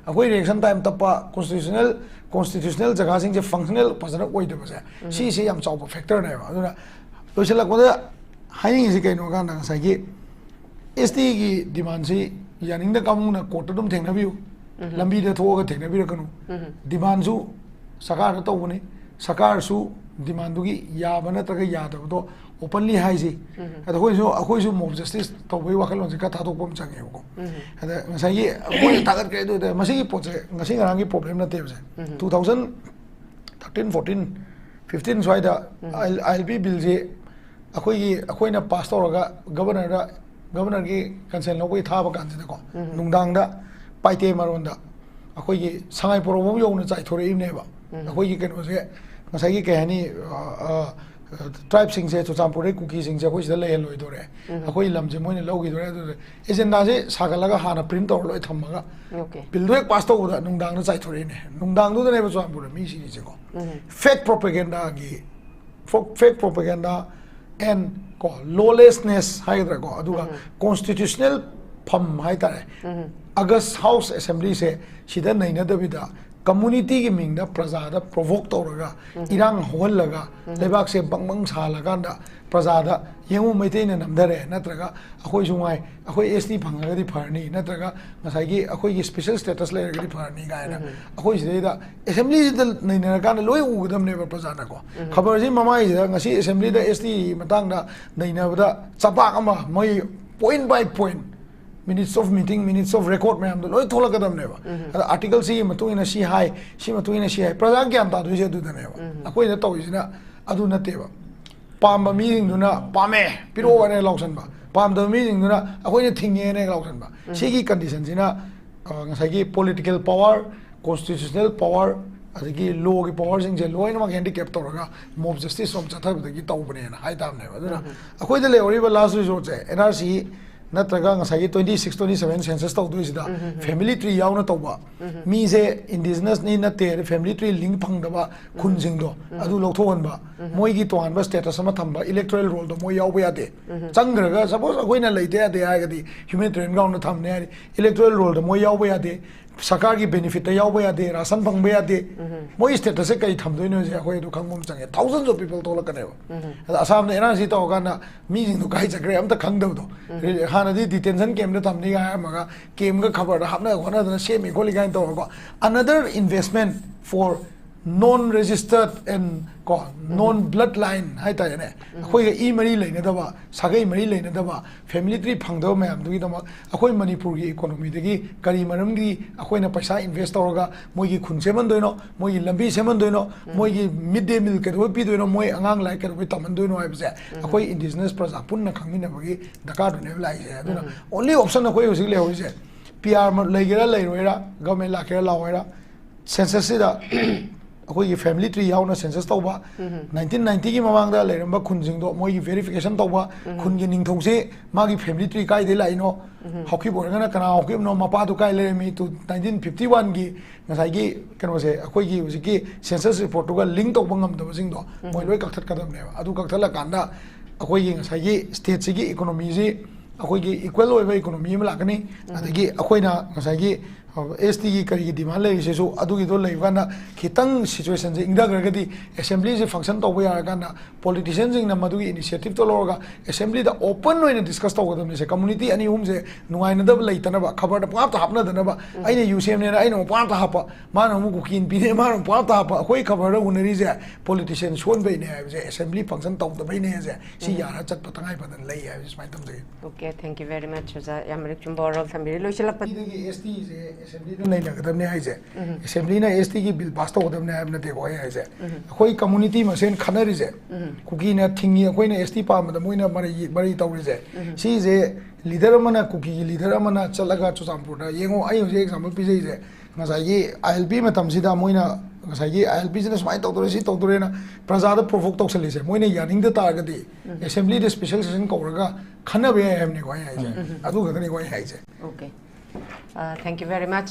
ꯑꯩꯈꯣꯏ ꯔꯤꯑꯦꯛꯁꯟ ꯇꯥꯏꯝ ꯇꯞꯄ, ꯀꯣꯟꯁꯇꯤꯇ꯭ꯌꯨꯁꯅꯦꯜ, ꯀꯣꯟꯁꯇꯤꯇ꯭ꯌꯨꯁꯅꯦꯜ ꯖꯒꯥꯁꯤꯡꯁꯦ ꯐꯪꯁꯅꯦꯜ ꯐꯖꯅ ꯑꯣꯏꯗꯕꯁꯦ, ꯁꯤꯁꯦ ꯌꯥꯝ ꯆꯥꯎꯕ ꯐꯦꯛꯇꯔꯅꯦꯕ꯫ ꯑꯗꯨꯅ ꯂꯣꯏꯁꯤꯜꯂꯛꯄꯗ ꯍꯥꯏꯅꯤꯡꯉꯤꯁꯤ ꯀꯩꯅꯣ ꯀꯥꯟꯗ, ꯉꯁꯥꯏꯒꯤ ꯑꯦꯁ ꯇꯤꯒꯤ ꯗꯤꯃꯥꯟꯁꯤ ꯌꯥꯅꯤꯡꯗ ꯀꯥꯡꯕꯨꯅ ꯀꯣꯔꯠꯇ ꯑꯗꯨꯝ ꯊꯦꯡꯅꯕꯤꯌꯨ, ꯂꯝꯕꯤꯗ ꯊꯣꯛꯑꯒ ꯊꯦꯡꯅꯕꯤꯔꯛꯀꯅꯨ꯫ ꯗꯤꯃꯥꯟꯁꯨ ꯁꯔꯀꯥꯔꯗ ꯇꯧꯕꯅꯤ, ꯁꯔꯀꯥꯔꯁꯨ ꯗꯤꯃꯥꯟꯗꯨꯒꯤ ꯌꯥꯕ ꯅꯠꯇ꯭ꯔꯒ ꯌꯥꯗꯕꯗꯣ ꯑꯣꯄꯟꯂꯤ ꯍꯥꯏꯁꯤ꯫ ꯑꯗ ꯑꯩꯈꯣꯏꯁꯨ, ꯑꯩꯈꯣꯏꯁꯨ ꯃꯣꯕ ꯖꯁꯇꯤꯁ ꯇꯧꯕꯒꯤ ꯋꯥꯈꯜꯂꯣꯟꯁꯦ ꯈꯔ ꯊꯥꯗꯣꯛꯄ ꯑꯃ ꯆꯪꯉꯦꯕꯀꯣ꯫ ꯑꯗ ꯉꯁꯥꯏꯒꯤ ꯑꯩꯈꯣꯏꯅ ꯊꯥꯒꯠꯈ꯭ꯔꯦ ꯑꯗꯨꯗ, ꯃꯁꯤꯒꯤ ꯄꯣꯠꯁꯦ ꯉꯁꯤ ꯉꯔꯥꯡꯒꯤ problem ꯅꯠꯇꯦꯕꯁꯦ꯫ Two thousand thirteen, fourteen, fifteen ꯁ꯭ꯋꯥꯏꯗ ꯑꯥꯏ ꯑꯦꯜ ꯄꯤ ꯕꯤꯜꯁꯤ ꯑꯩꯈꯣꯏꯒꯤ, ꯑꯩꯈꯣꯏꯅ ꯄꯥꯁ ꯇꯧꯔꯒ ꯒꯕꯔꯅꯔꯗ, ꯒꯕꯔꯅꯔꯒꯤ ꯀꯟꯁꯦꯟ ꯂꯧꯕꯒꯤ ꯊꯥꯕ ꯀꯥꯟꯁꯤꯗꯀꯣ, ꯅꯨꯡꯗꯥꯡꯗ ꯄꯥꯏꯇꯦ ꯃꯔꯣꯟꯗ ꯑꯩꯈꯣꯏꯒꯤ ꯁꯉꯥꯏ ꯄꯣꯔꯣꯝꯕꯝ ꯌꯧꯅ ꯆꯥꯏꯊꯣꯔꯛꯏꯕꯅꯦꯕ꯫ ꯑꯩꯈꯣꯏꯒꯤ ꯀꯩꯅꯣꯁꯦ, ꯉꯁꯥꯏꯒꯤ ꯀꯩ ꯍꯥꯏꯅꯤ, ꯑ, ꯑ, ꯇ꯭ꯔꯥꯏꯕꯁꯤꯡꯁꯦ, ꯆꯨꯔꯆꯥꯟꯄꯨꯔꯗꯩ ꯀꯨꯀꯤꯁꯤꯡꯁꯦ ꯑꯩꯈꯣꯏ ꯁꯤꯗ ꯂꯩꯍꯜꯂꯣꯏꯗꯣꯔꯦ, ꯑꯩꯈꯣꯏ ꯂꯝꯁꯦ ꯃꯣꯏꯅ ꯂꯧꯈꯤꯗꯣꯔꯦ꯫ ꯑꯗꯨꯗ ꯑꯦꯖꯦꯟꯗꯥꯁꯦ ꯁꯥꯒꯠꯂꯒ ꯍꯥꯟꯅ ꯄ꯭ꯔꯤꯟ ꯇꯧꯔ ꯂꯣꯏ ꯊꯝꯃꯒ, ꯕꯤꯜꯗꯣ ꯍꯦꯛ ꯄꯥꯁ ꯇꯧꯕꯗ ꯅꯨꯡꯗꯥꯡꯗ ꯆꯥꯏꯊꯣꯔꯛꯏꯅꯦ꯫ ꯅꯨꯡꯗꯥꯡꯗꯨꯗꯅꯦꯕ ꯆꯨꯔꯆꯥꯟꯄꯨꯔꯗ ꯃꯤ ꯁꯤꯔꯤꯁꯦꯀꯣ꯫ ꯐꯦꯛ ꯄ꯭ꯔꯣꯄꯦꯒꯦꯟꯗꯥꯒꯤ, ꯐꯦꯛ ꯄ꯭ꯔꯣꯄꯦꯒꯦꯟꯗꯥ ꯑꯦꯟ ꯀꯣ, ꯂꯣꯂꯦꯁꯅꯦꯁ ꯍꯥꯏꯒꯗ꯭ꯔꯥꯀꯣ, ꯑꯗꯨꯒ ꯀꯣꯟꯁꯇꯤꯇ꯭ꯌꯨꯁꯅꯦꯜ ꯐꯝ ꯍꯥꯏꯇꯥꯔꯦ, ꯑꯒꯁ ꯍꯥꯎꯁ ꯑꯦꯁꯦꯝꯕ꯭ꯂꯤꯁꯦ ꯁꯤꯗ ꯅꯩꯅꯗꯕꯤꯗ ꯀꯝꯃꯨꯅꯤꯇꯤꯒꯤ ꯃꯤꯡꯗ ꯄ꯭ꯔꯖꯥꯗ ꯄ꯭ꯔꯣꯚꯣꯛ ꯇꯧꯔꯒ, ꯏꯔꯥꯡ ꯍꯧꯍꯜꯂꯒ, ꯂꯩꯕꯥꯛꯁꯦ ꯕꯪ ꯕꯪ ꯁꯥꯍꯜꯂꯀꯥꯟꯗ ꯄ꯭ꯔꯖꯥꯗ, "ꯌꯦꯡꯉꯨ, ꯃꯩꯇꯩꯅ ꯅꯝꯊꯔꯦ", ꯅꯠꯇ꯭ꯔꯒ "ꯑꯩꯈꯣꯏꯁꯨ ꯉꯥꯏ, ꯑꯩꯈꯣꯏ ꯑꯦꯁ ꯇꯤ ꯐꯪꯉꯒꯗꯤ ꯐꯔꯅꯤ", ꯅꯠꯇ꯭ꯔꯒ "ꯉꯁꯥꯏꯒꯤ ꯑꯩꯈꯣꯏꯒꯤ ꯁ꯭ꯄꯦꯁꯦꯜ ꯁ꯭ꯇꯦꯇꯁ ꯂꯩꯔꯒꯗꯤ ꯐꯔꯅꯤ" ꯀꯥꯏꯅ ꯑꯩꯈꯣꯏ ꯁꯤꯗꯩꯗ ꯑꯦꯁꯦꯝꯕ꯭ꯂꯤꯁꯤꯗ ꯅꯩꯅꯔꯀꯥꯟꯗ ꯂꯣꯏ ꯎꯒꯗꯕꯅꯦꯕ ꯄ꯭ꯔꯖꯥꯅꯀꯣ꯫ ꯈꯕꯔꯁꯤ ꯃꯃꯥꯏꯁꯤꯗ ꯉꯁꯤ ꯑꯦꯁꯦꯝꯕ꯭ꯂꯤꯗ ꯑꯦꯁ ꯇꯤ ꯃꯇꯥꯡꯗ ꯅꯩꯅꯕꯗ ꯆꯄꯥꯛ ꯑꯃ, ꯃꯣꯏ point by point, minutes of meeting, minutes of record ꯃꯌꯥꯝꯗꯣ ꯂꯣꯏ ꯊꯣꯛꯂꯛꯀꯗꯕꯅꯦꯕ꯫ ꯑꯗ ꯑꯥꯔꯇꯤꯀꯜ ꯁꯤꯒꯤ ꯃꯇꯨꯡ ꯏꯟꯅ ꯁꯤ ꯍꯥꯏ, ꯁꯤ ꯃꯇꯨꯡ ꯏꯟꯅ ꯁꯤ ꯍꯥꯏ, ꯄ꯭ꯔꯖꯥ ꯒ꯭ꯌꯥꯟ ꯇꯥꯗꯣꯏꯁꯦ ꯑꯗꯨꯗꯅꯦꯕ꯫ ꯑꯩꯈꯣꯏꯅ ꯇꯧꯔꯤꯁꯤꯅ ꯑꯗꯨ ꯅꯠꯇꯦꯕ꯫ ꯄꯥꯝꯕ ꯃꯤꯁꯤꯡꯗꯨꯅ "ꯄꯥꯝꯃꯦ, ꯄꯤꯔꯛꯑꯣ" ꯍꯥꯏꯅ ꯂꯥꯎꯁꯟꯕ, ꯄꯥꯝꯗꯕ ꯃꯤꯁꯤꯡꯗꯨꯅ "ꯑꯩꯈꯣꯏꯅ ꯊꯤꯡꯉꯦꯅ" ꯍꯦꯛ ꯂꯥꯎꯁꯟꯕ꯫ ꯁꯤꯒꯤ ꯀꯟꯗꯤꯁꯟꯁꯤꯅ, ꯑ, ꯉꯁꯥꯏꯒꯤ political power, constitutional power, ꯑꯗꯒꯤ ꯂꯣꯒꯤ ꯄꯋꯥꯔꯁꯤꯡꯁꯦ ꯂꯣꯏꯅꯃꯛ ꯍꯦꯟꯗꯤꯀꯦꯞ ꯇꯧꯔꯒ ꯃꯣꯕ ꯖꯁꯇꯤꯁ ꯔꯣꯝ ꯆꯠꯊꯕꯗꯒꯤ ꯇꯧꯕꯅꯦꯅ ꯍꯥꯏ ꯇꯥꯕꯅꯦꯕ꯫ ꯑꯗꯨꯅ ꯑꯩꯈꯣꯏꯗ ꯂꯩꯍꯧꯔꯤꯕ ꯂꯥꯁ ꯔꯤꯁꯣꯔꯠꯁꯦ ꯑꯦꯟ ꯑꯥꯔ ꯁꯤ ꯅꯠꯇ꯭ꯔꯒ ꯉꯁꯥꯏꯒꯤ twenty six twenty seven census ꯇꯧꯗꯣꯏꯁꯤꯗ family tree ꯌꯥꯎꯅ ꯇꯧꯕ, ꯃꯤꯁꯦ ꯏꯟꯗꯤꯖꯤꯅꯁꯅꯤ ꯅꯠꯇꯦ, family tree link ꯐꯪꯗꯕ ꯈꯨꯟꯁꯤꯡꯗꯣ ꯑꯗꯨ ꯂꯧꯊꯣꯛꯍꯟꯕ, ꯃꯣꯏꯒꯤ ꯇꯣꯉꯥꯟꯕ status ꯑꯃ ꯊꯝꯕ, electoral roll ꯗ ꯃꯣꯏ ꯌꯥꯎꯕ ꯌꯥꯗꯦ꯫ ꯆꯪꯈ꯭ꯔꯒ, suppose ꯑꯩꯈꯣꯏꯅ ꯂꯩꯇ ꯌꯥꯗꯦ ꯍꯥꯏꯔꯒꯗꯤ, humanitarian ground ꯗ ꯊꯝꯅꯤ ꯍꯥꯏꯔꯗꯤ electoral roll ꯗ ꯃꯣꯏ ꯌꯥꯎꯕ ꯌꯥꯗꯦ, ꯁꯔꯀꯥꯔꯒꯤ benefit ꯇ ꯌꯥꯎꯕ ꯌꯥꯗꯦ, ꯔꯥꯁꯟ ꯐꯪꯕ ꯌꯥꯗꯦ, ꯃꯣꯏ status ꯁꯦ ꯀꯩ ꯊꯝꯗꯣꯏꯅꯣ ꯍꯥꯏꯁꯦ ꯑꯩꯈꯣꯏ ꯑꯗꯨ ꯈꯪꯕ ꯑꯃ ꯆꯪꯉꯦ꯫ Thousands of people ꯊꯣꯛꯂꯛꯀꯅꯦꯕ꯫ ꯑꯗ ꯑꯁꯥꯝꯗ ꯑꯦꯟ ꯑꯥꯔ ꯁꯤ ꯇꯧꯔꯀꯥꯟꯗ ꯃꯤꯁꯤꯡꯗꯣ ꯀꯥꯏ ꯆꯠꯈ꯭ꯔꯦ ꯑꯝꯇ ꯈꯪꯗꯕꯗꯣ꯫ ꯍꯥꯟꯅꯗꯤ detention camp ꯇ ꯊꯝꯅꯤꯒ ꯍꯥꯏꯔꯝꯃꯒ camp ꯒ ꯈꯕꯔꯗ ꯍꯥꯞꯅ ꯈꯣꯠꯅꯗꯅ ꯁꯦꯝꯃꯤ ꯈꯣꯠꯂꯤ ꯀꯥꯏꯅ ꯇꯧꯔꯒꯀꯣ, another investment for non registered and ꯀꯣ, non blood line ꯍꯥꯏꯇꯥꯔꯦꯅꯦ, ꯑꯩꯈꯣꯏꯒ ꯏ ꯃꯔꯤ ꯂꯩꯅꯗꯕ, ꯁꯥꯒꯩ ꯃꯔꯤ ꯂꯩꯅꯗꯕ, family tree ꯐꯪꯗꯕ ꯃꯌꯥꯝꯗꯨꯒꯤꯗꯃꯛ ꯑꯩꯈꯣꯏ ꯃꯅꯤꯄꯨꯔꯒꯤ economy ꯗꯒꯤ ꯀꯔꯤ ꯃꯔꯝꯒꯤ ꯑꯩꯈꯣꯏꯅ ꯄꯩꯁꯥ invest ꯇꯧꯔꯒ ꯃꯣꯏꯒꯤ ꯈꯨꯟ ꯁꯦꯝꯍꯟꯗꯣꯏꯅꯣ, ꯃꯣꯏꯒꯤ ꯂꯝꯕꯤ ꯁꯦꯝꯍꯟꯗꯣꯏꯅꯣ, ꯃꯣꯏꯒꯤ mid day meal ꯀꯩꯗꯧꯕꯩ ꯄꯤꯗꯣꯏꯅꯣ, ꯃꯣꯏ ꯑꯉꯥꯡ ꯂꯥꯏꯔꯤꯛ ꯀꯩꯗꯧꯕꯩ ꯇꯝꯍꯟꯗꯣꯏꯅꯣ ꯍꯥꯏꯕꯁꯦ ꯑꯩꯈꯣꯏ indigenous ꯄ꯭ꯔꯖꯥ ꯄꯨꯟꯅ ꯈꯪꯃꯤꯟꯅꯕꯒꯤ ꯗꯔꯀꯥꯔꯗꯨꯅꯦꯕ ꯂꯥꯛꯏꯁꯦ꯫ ꯑꯗꯨꯅ only option ꯑꯩꯈꯣꯏ ꯍꯧꯖꯤꯛ ꯂꯩꯍꯧꯔꯤꯁꯦ, ꯄꯤ ꯑꯥꯔ ꯂꯩꯒꯦꯔꯥ ꯂꯩꯔꯣꯏꯔꯥ, government ꯂꯥꯛꯀꯦꯔꯥ ꯂꯥꯛꯑꯣꯏꯔꯥ, census ꯁꯤꯗ ꯑꯩꯈꯣꯏꯒꯤ family tree ꯌꯥꯎꯅ census ꯇꯧꯕ, nineteen ninety ꯒꯤ ꯃꯃꯥꯡꯗ ꯂꯩꯔꯝꯕ ꯈꯨꯟꯁꯤꯡꯗꯣ ꯃꯣꯏꯒꯤ verification ꯇꯧꯕ, ꯈꯨꯟꯒꯤ ꯅꯤꯡꯊꯧꯁꯦ ꯃꯥꯒꯤ family tree ꯀꯥꯏꯗꯩ ꯂꯥꯛꯏꯅꯣ, ꯍꯧꯈꯤꯕ ꯑꯣꯏꯔꯒꯅ ꯀꯅꯥ ꯍꯧꯈꯤꯕꯅꯣ, ꯃꯄꯥꯗꯨ ꯀꯥꯏ ꯂꯩꯔꯝꯃꯤ, ꯇꯨ nineteen fifty one ꯒꯤ ꯉꯁꯥꯏꯒꯤ ꯀꯩꯅꯣꯁꯦ, ꯑꯩꯈꯣꯏꯒꯤ ꯍꯧꯖꯤꯛꯀꯤ census report ꯇꯨꯒ link ꯇꯧꯕ ꯉꯝꯗꯕꯁꯤꯡꯗꯣ ꯃꯣꯏ ꯂꯣꯏ ꯀꯛꯊꯠꯀꯗꯕꯅꯦꯕ꯫ ꯑꯗꯨ ꯀꯛꯊꯠꯂꯀꯥꯟꯗ ꯑꯩꯈꯣꯏꯒꯤ ꯉꯁꯥꯏꯒꯤ state ꯁꯤꯒꯤ economy ꯁꯤ ꯑꯩꯈꯣꯏꯒꯤ equal ꯑꯣꯏꯕ economy ꯑꯃ ꯂꯥꯛꯀꯅꯤ꯫ ꯑꯗꯒꯤ ꯑꯩꯈꯣꯏꯅ ꯉꯁꯥꯏꯒꯤ ꯑꯦꯁ ꯇꯤꯒꯤ ꯀꯔꯤꯒꯤ ꯗꯤꯃꯥꯟ ꯂꯩꯔꯤꯁꯤꯁꯨ ꯑꯗꯨꯒꯤꯗꯣ ꯂꯩꯕ ꯀꯥꯟꯗ ꯈꯤꯇꯪ ꯁꯤꯆꯨꯋꯦꯁꯟꯁꯦ ꯏꯪꯊꯈ꯭ꯔꯒꯗꯤ ꯑꯦꯁꯦꯝꯕ꯭ꯂꯤꯁꯦ ꯐꯪꯁꯟ ꯇꯧꯕ ꯌꯥꯔꯀꯥꯟꯗ ꯄꯣꯂꯤꯇꯤꯁꯤꯌꯟꯁꯤꯡꯅ ꯃꯗꯨꯒꯤ ꯏꯅꯤꯁꯤꯌꯦꯇꯤꯞꯇꯣ ꯂꯧꯔꯒ ꯑꯦꯁꯦꯝꯕ꯭ꯂꯤꯗ ꯑꯣꯄꯟ ꯑꯣꯏꯅ ꯗꯤꯁꯀꯁ ꯇꯧꯒꯗꯕꯅꯤꯁꯦ꯫ ꯀꯝꯃꯨꯅꯤꯇꯤ ꯑꯅꯤ ꯑꯍꯨꯝꯁꯦ ꯅꯨꯡꯉꯥꯏꯅꯗꯕ ꯂꯩꯇꯅꯕ, ꯈꯕꯔꯗ ꯄꯪꯍꯥꯞꯇ ꯍꯥꯞꯅꯗꯅꯕ꯫ ꯑꯩꯅ ꯌꯨ ꯁꯤ ꯑꯦꯝꯅꯦꯅ ꯑꯩꯅ ꯑꯃꯨꯛ ꯄꯪꯍꯥꯞꯇ ꯍꯥꯞꯄ, ꯃꯥꯅ ꯑꯃꯨꯛ ꯀꯨꯀꯤ ꯏꯟꯄꯤꯅꯦ ꯃꯥꯅ ꯑꯃꯨꯛ ꯄꯪꯍꯥꯞꯇ ꯍꯥꯞꯄ, ꯑꯩꯈꯣꯏ ꯈꯕꯔꯗ ꯎꯅꯔꯤꯁꯦ ꯄꯣꯂꯤꯇꯤꯁꯤꯌꯟ ꯁꯣꯟꯕꯩꯅꯦ ꯍꯥꯏꯕꯁꯦ, ꯑꯦꯁꯦꯝꯕ꯭ꯂꯤ ꯐꯪꯁꯟ ꯇꯧꯗꯕꯩꯅꯦ ꯍꯥꯏꯁꯦ꯫ ꯁꯤ ꯌꯥꯔ ꯆꯠꯄ ꯇꯉꯥꯏ ꯐꯗꯅ ꯂꯩ ꯍꯥꯏꯕꯁꯦ ꯁꯨꯃꯥꯏꯅ ꯊꯝꯖꯒꯦ꯫ Okay, thank you very much ꯑꯣꯖꯥ, ꯌꯥꯝ ꯃꯔꯤꯛ ꯆꯨꯝꯕ ꯋꯥꯔꯣꯜ ꯊꯝꯕꯤꯔꯦ꯫ ꯂꯣꯏꯁꯤꯜꯂꯛꯄ ꯑꯦꯁ ꯇꯤꯁꯦ ꯑꯦꯁꯦꯝꯕ꯭ꯂꯤꯗ ꯅꯩꯅꯒꯗꯕꯅꯦ ꯍꯥꯏꯁꯦ꯫ ꯑꯦꯁꯦꯝꯕ꯭ꯂꯤꯅ ꯑꯦꯁ ꯇꯤꯒꯤ ꯕꯤꯜ ꯄꯥꯁ ꯇꯧꯒꯗꯕꯅꯦ ꯍꯥꯏꯕ ꯅꯠꯇꯦꯀꯣ ꯑꯩ ꯍꯥꯏꯁꯦ꯫ ꯑꯩꯈꯣꯏ ꯀꯝꯃꯨꯅꯤꯇꯤ ꯃꯁꯦꯟ ꯈꯟꯅꯔꯤꯁꯦ, ꯀꯨꯀꯤꯅ ꯊꯤꯡꯉꯤ ꯑꯩꯈꯣꯏꯅ ꯑꯦꯁ ꯇꯤ ꯄꯥꯝꯕꯗ ꯃꯣꯏꯅ ꯃꯔꯩ ꯃꯔꯩ ꯇꯧꯔꯤꯁꯦ꯫ ꯁꯤꯁꯦ ꯂꯤꯗꯔ ꯑꯃꯅ, ꯀꯨꯀꯤꯒꯤ ꯂꯤꯗꯔ ꯑꯃꯅ ꯆꯠꯂꯒ ꯆꯨꯔꯆꯥꯟꯄꯨꯔꯗ, ꯌꯦꯡꯉꯣ ꯑꯩ ꯍꯧꯖꯤꯛ ꯑꯦꯛꯖꯥꯝꯄꯜ ꯄꯤꯖꯩꯁꯦ, ꯉꯁꯥꯏꯒꯤ ꯑꯥꯏ ꯑꯦꯜ ꯄꯤ ꯃꯇꯝꯁꯤꯗ ꯃꯣꯏꯅ ꯉꯁꯥꯏꯒꯤ ꯑꯥꯏ ꯑꯦꯜ ꯄꯤꯁꯤꯅ ꯁꯨꯃꯥꯏꯅ ꯇꯧꯗꯣꯔꯦ ꯁꯤ ꯇꯧꯗꯣꯔꯦꯅ ꯄ꯭ꯔꯖꯥꯗ ꯄ꯭ꯔꯣꯚꯣꯛ ꯇꯧꯁꯜꯂꯤꯁꯦ, ꯃꯣꯏꯅ ꯌꯥꯅꯤꯡꯗ ꯇꯥꯔꯒꯗꯤ ꯑꯦꯁꯦꯝꯕ꯭ꯂꯤꯗ ꯁ꯭ꯄꯦꯁꯦꯜ ꯁꯦꯁꯟ ꯀꯧꯔꯒ ꯈꯟꯅꯕ ꯌꯥꯏ ꯍꯥꯏꯕꯅꯤꯀꯣ ꯑꯩ ꯍꯥꯏꯁꯦ꯫ ꯑꯗꯨ ꯈꯛꯇꯅꯤꯀꯣ ꯑꯩ ꯍꯥꯏꯁꯦ꯫ Okay, thank you very much.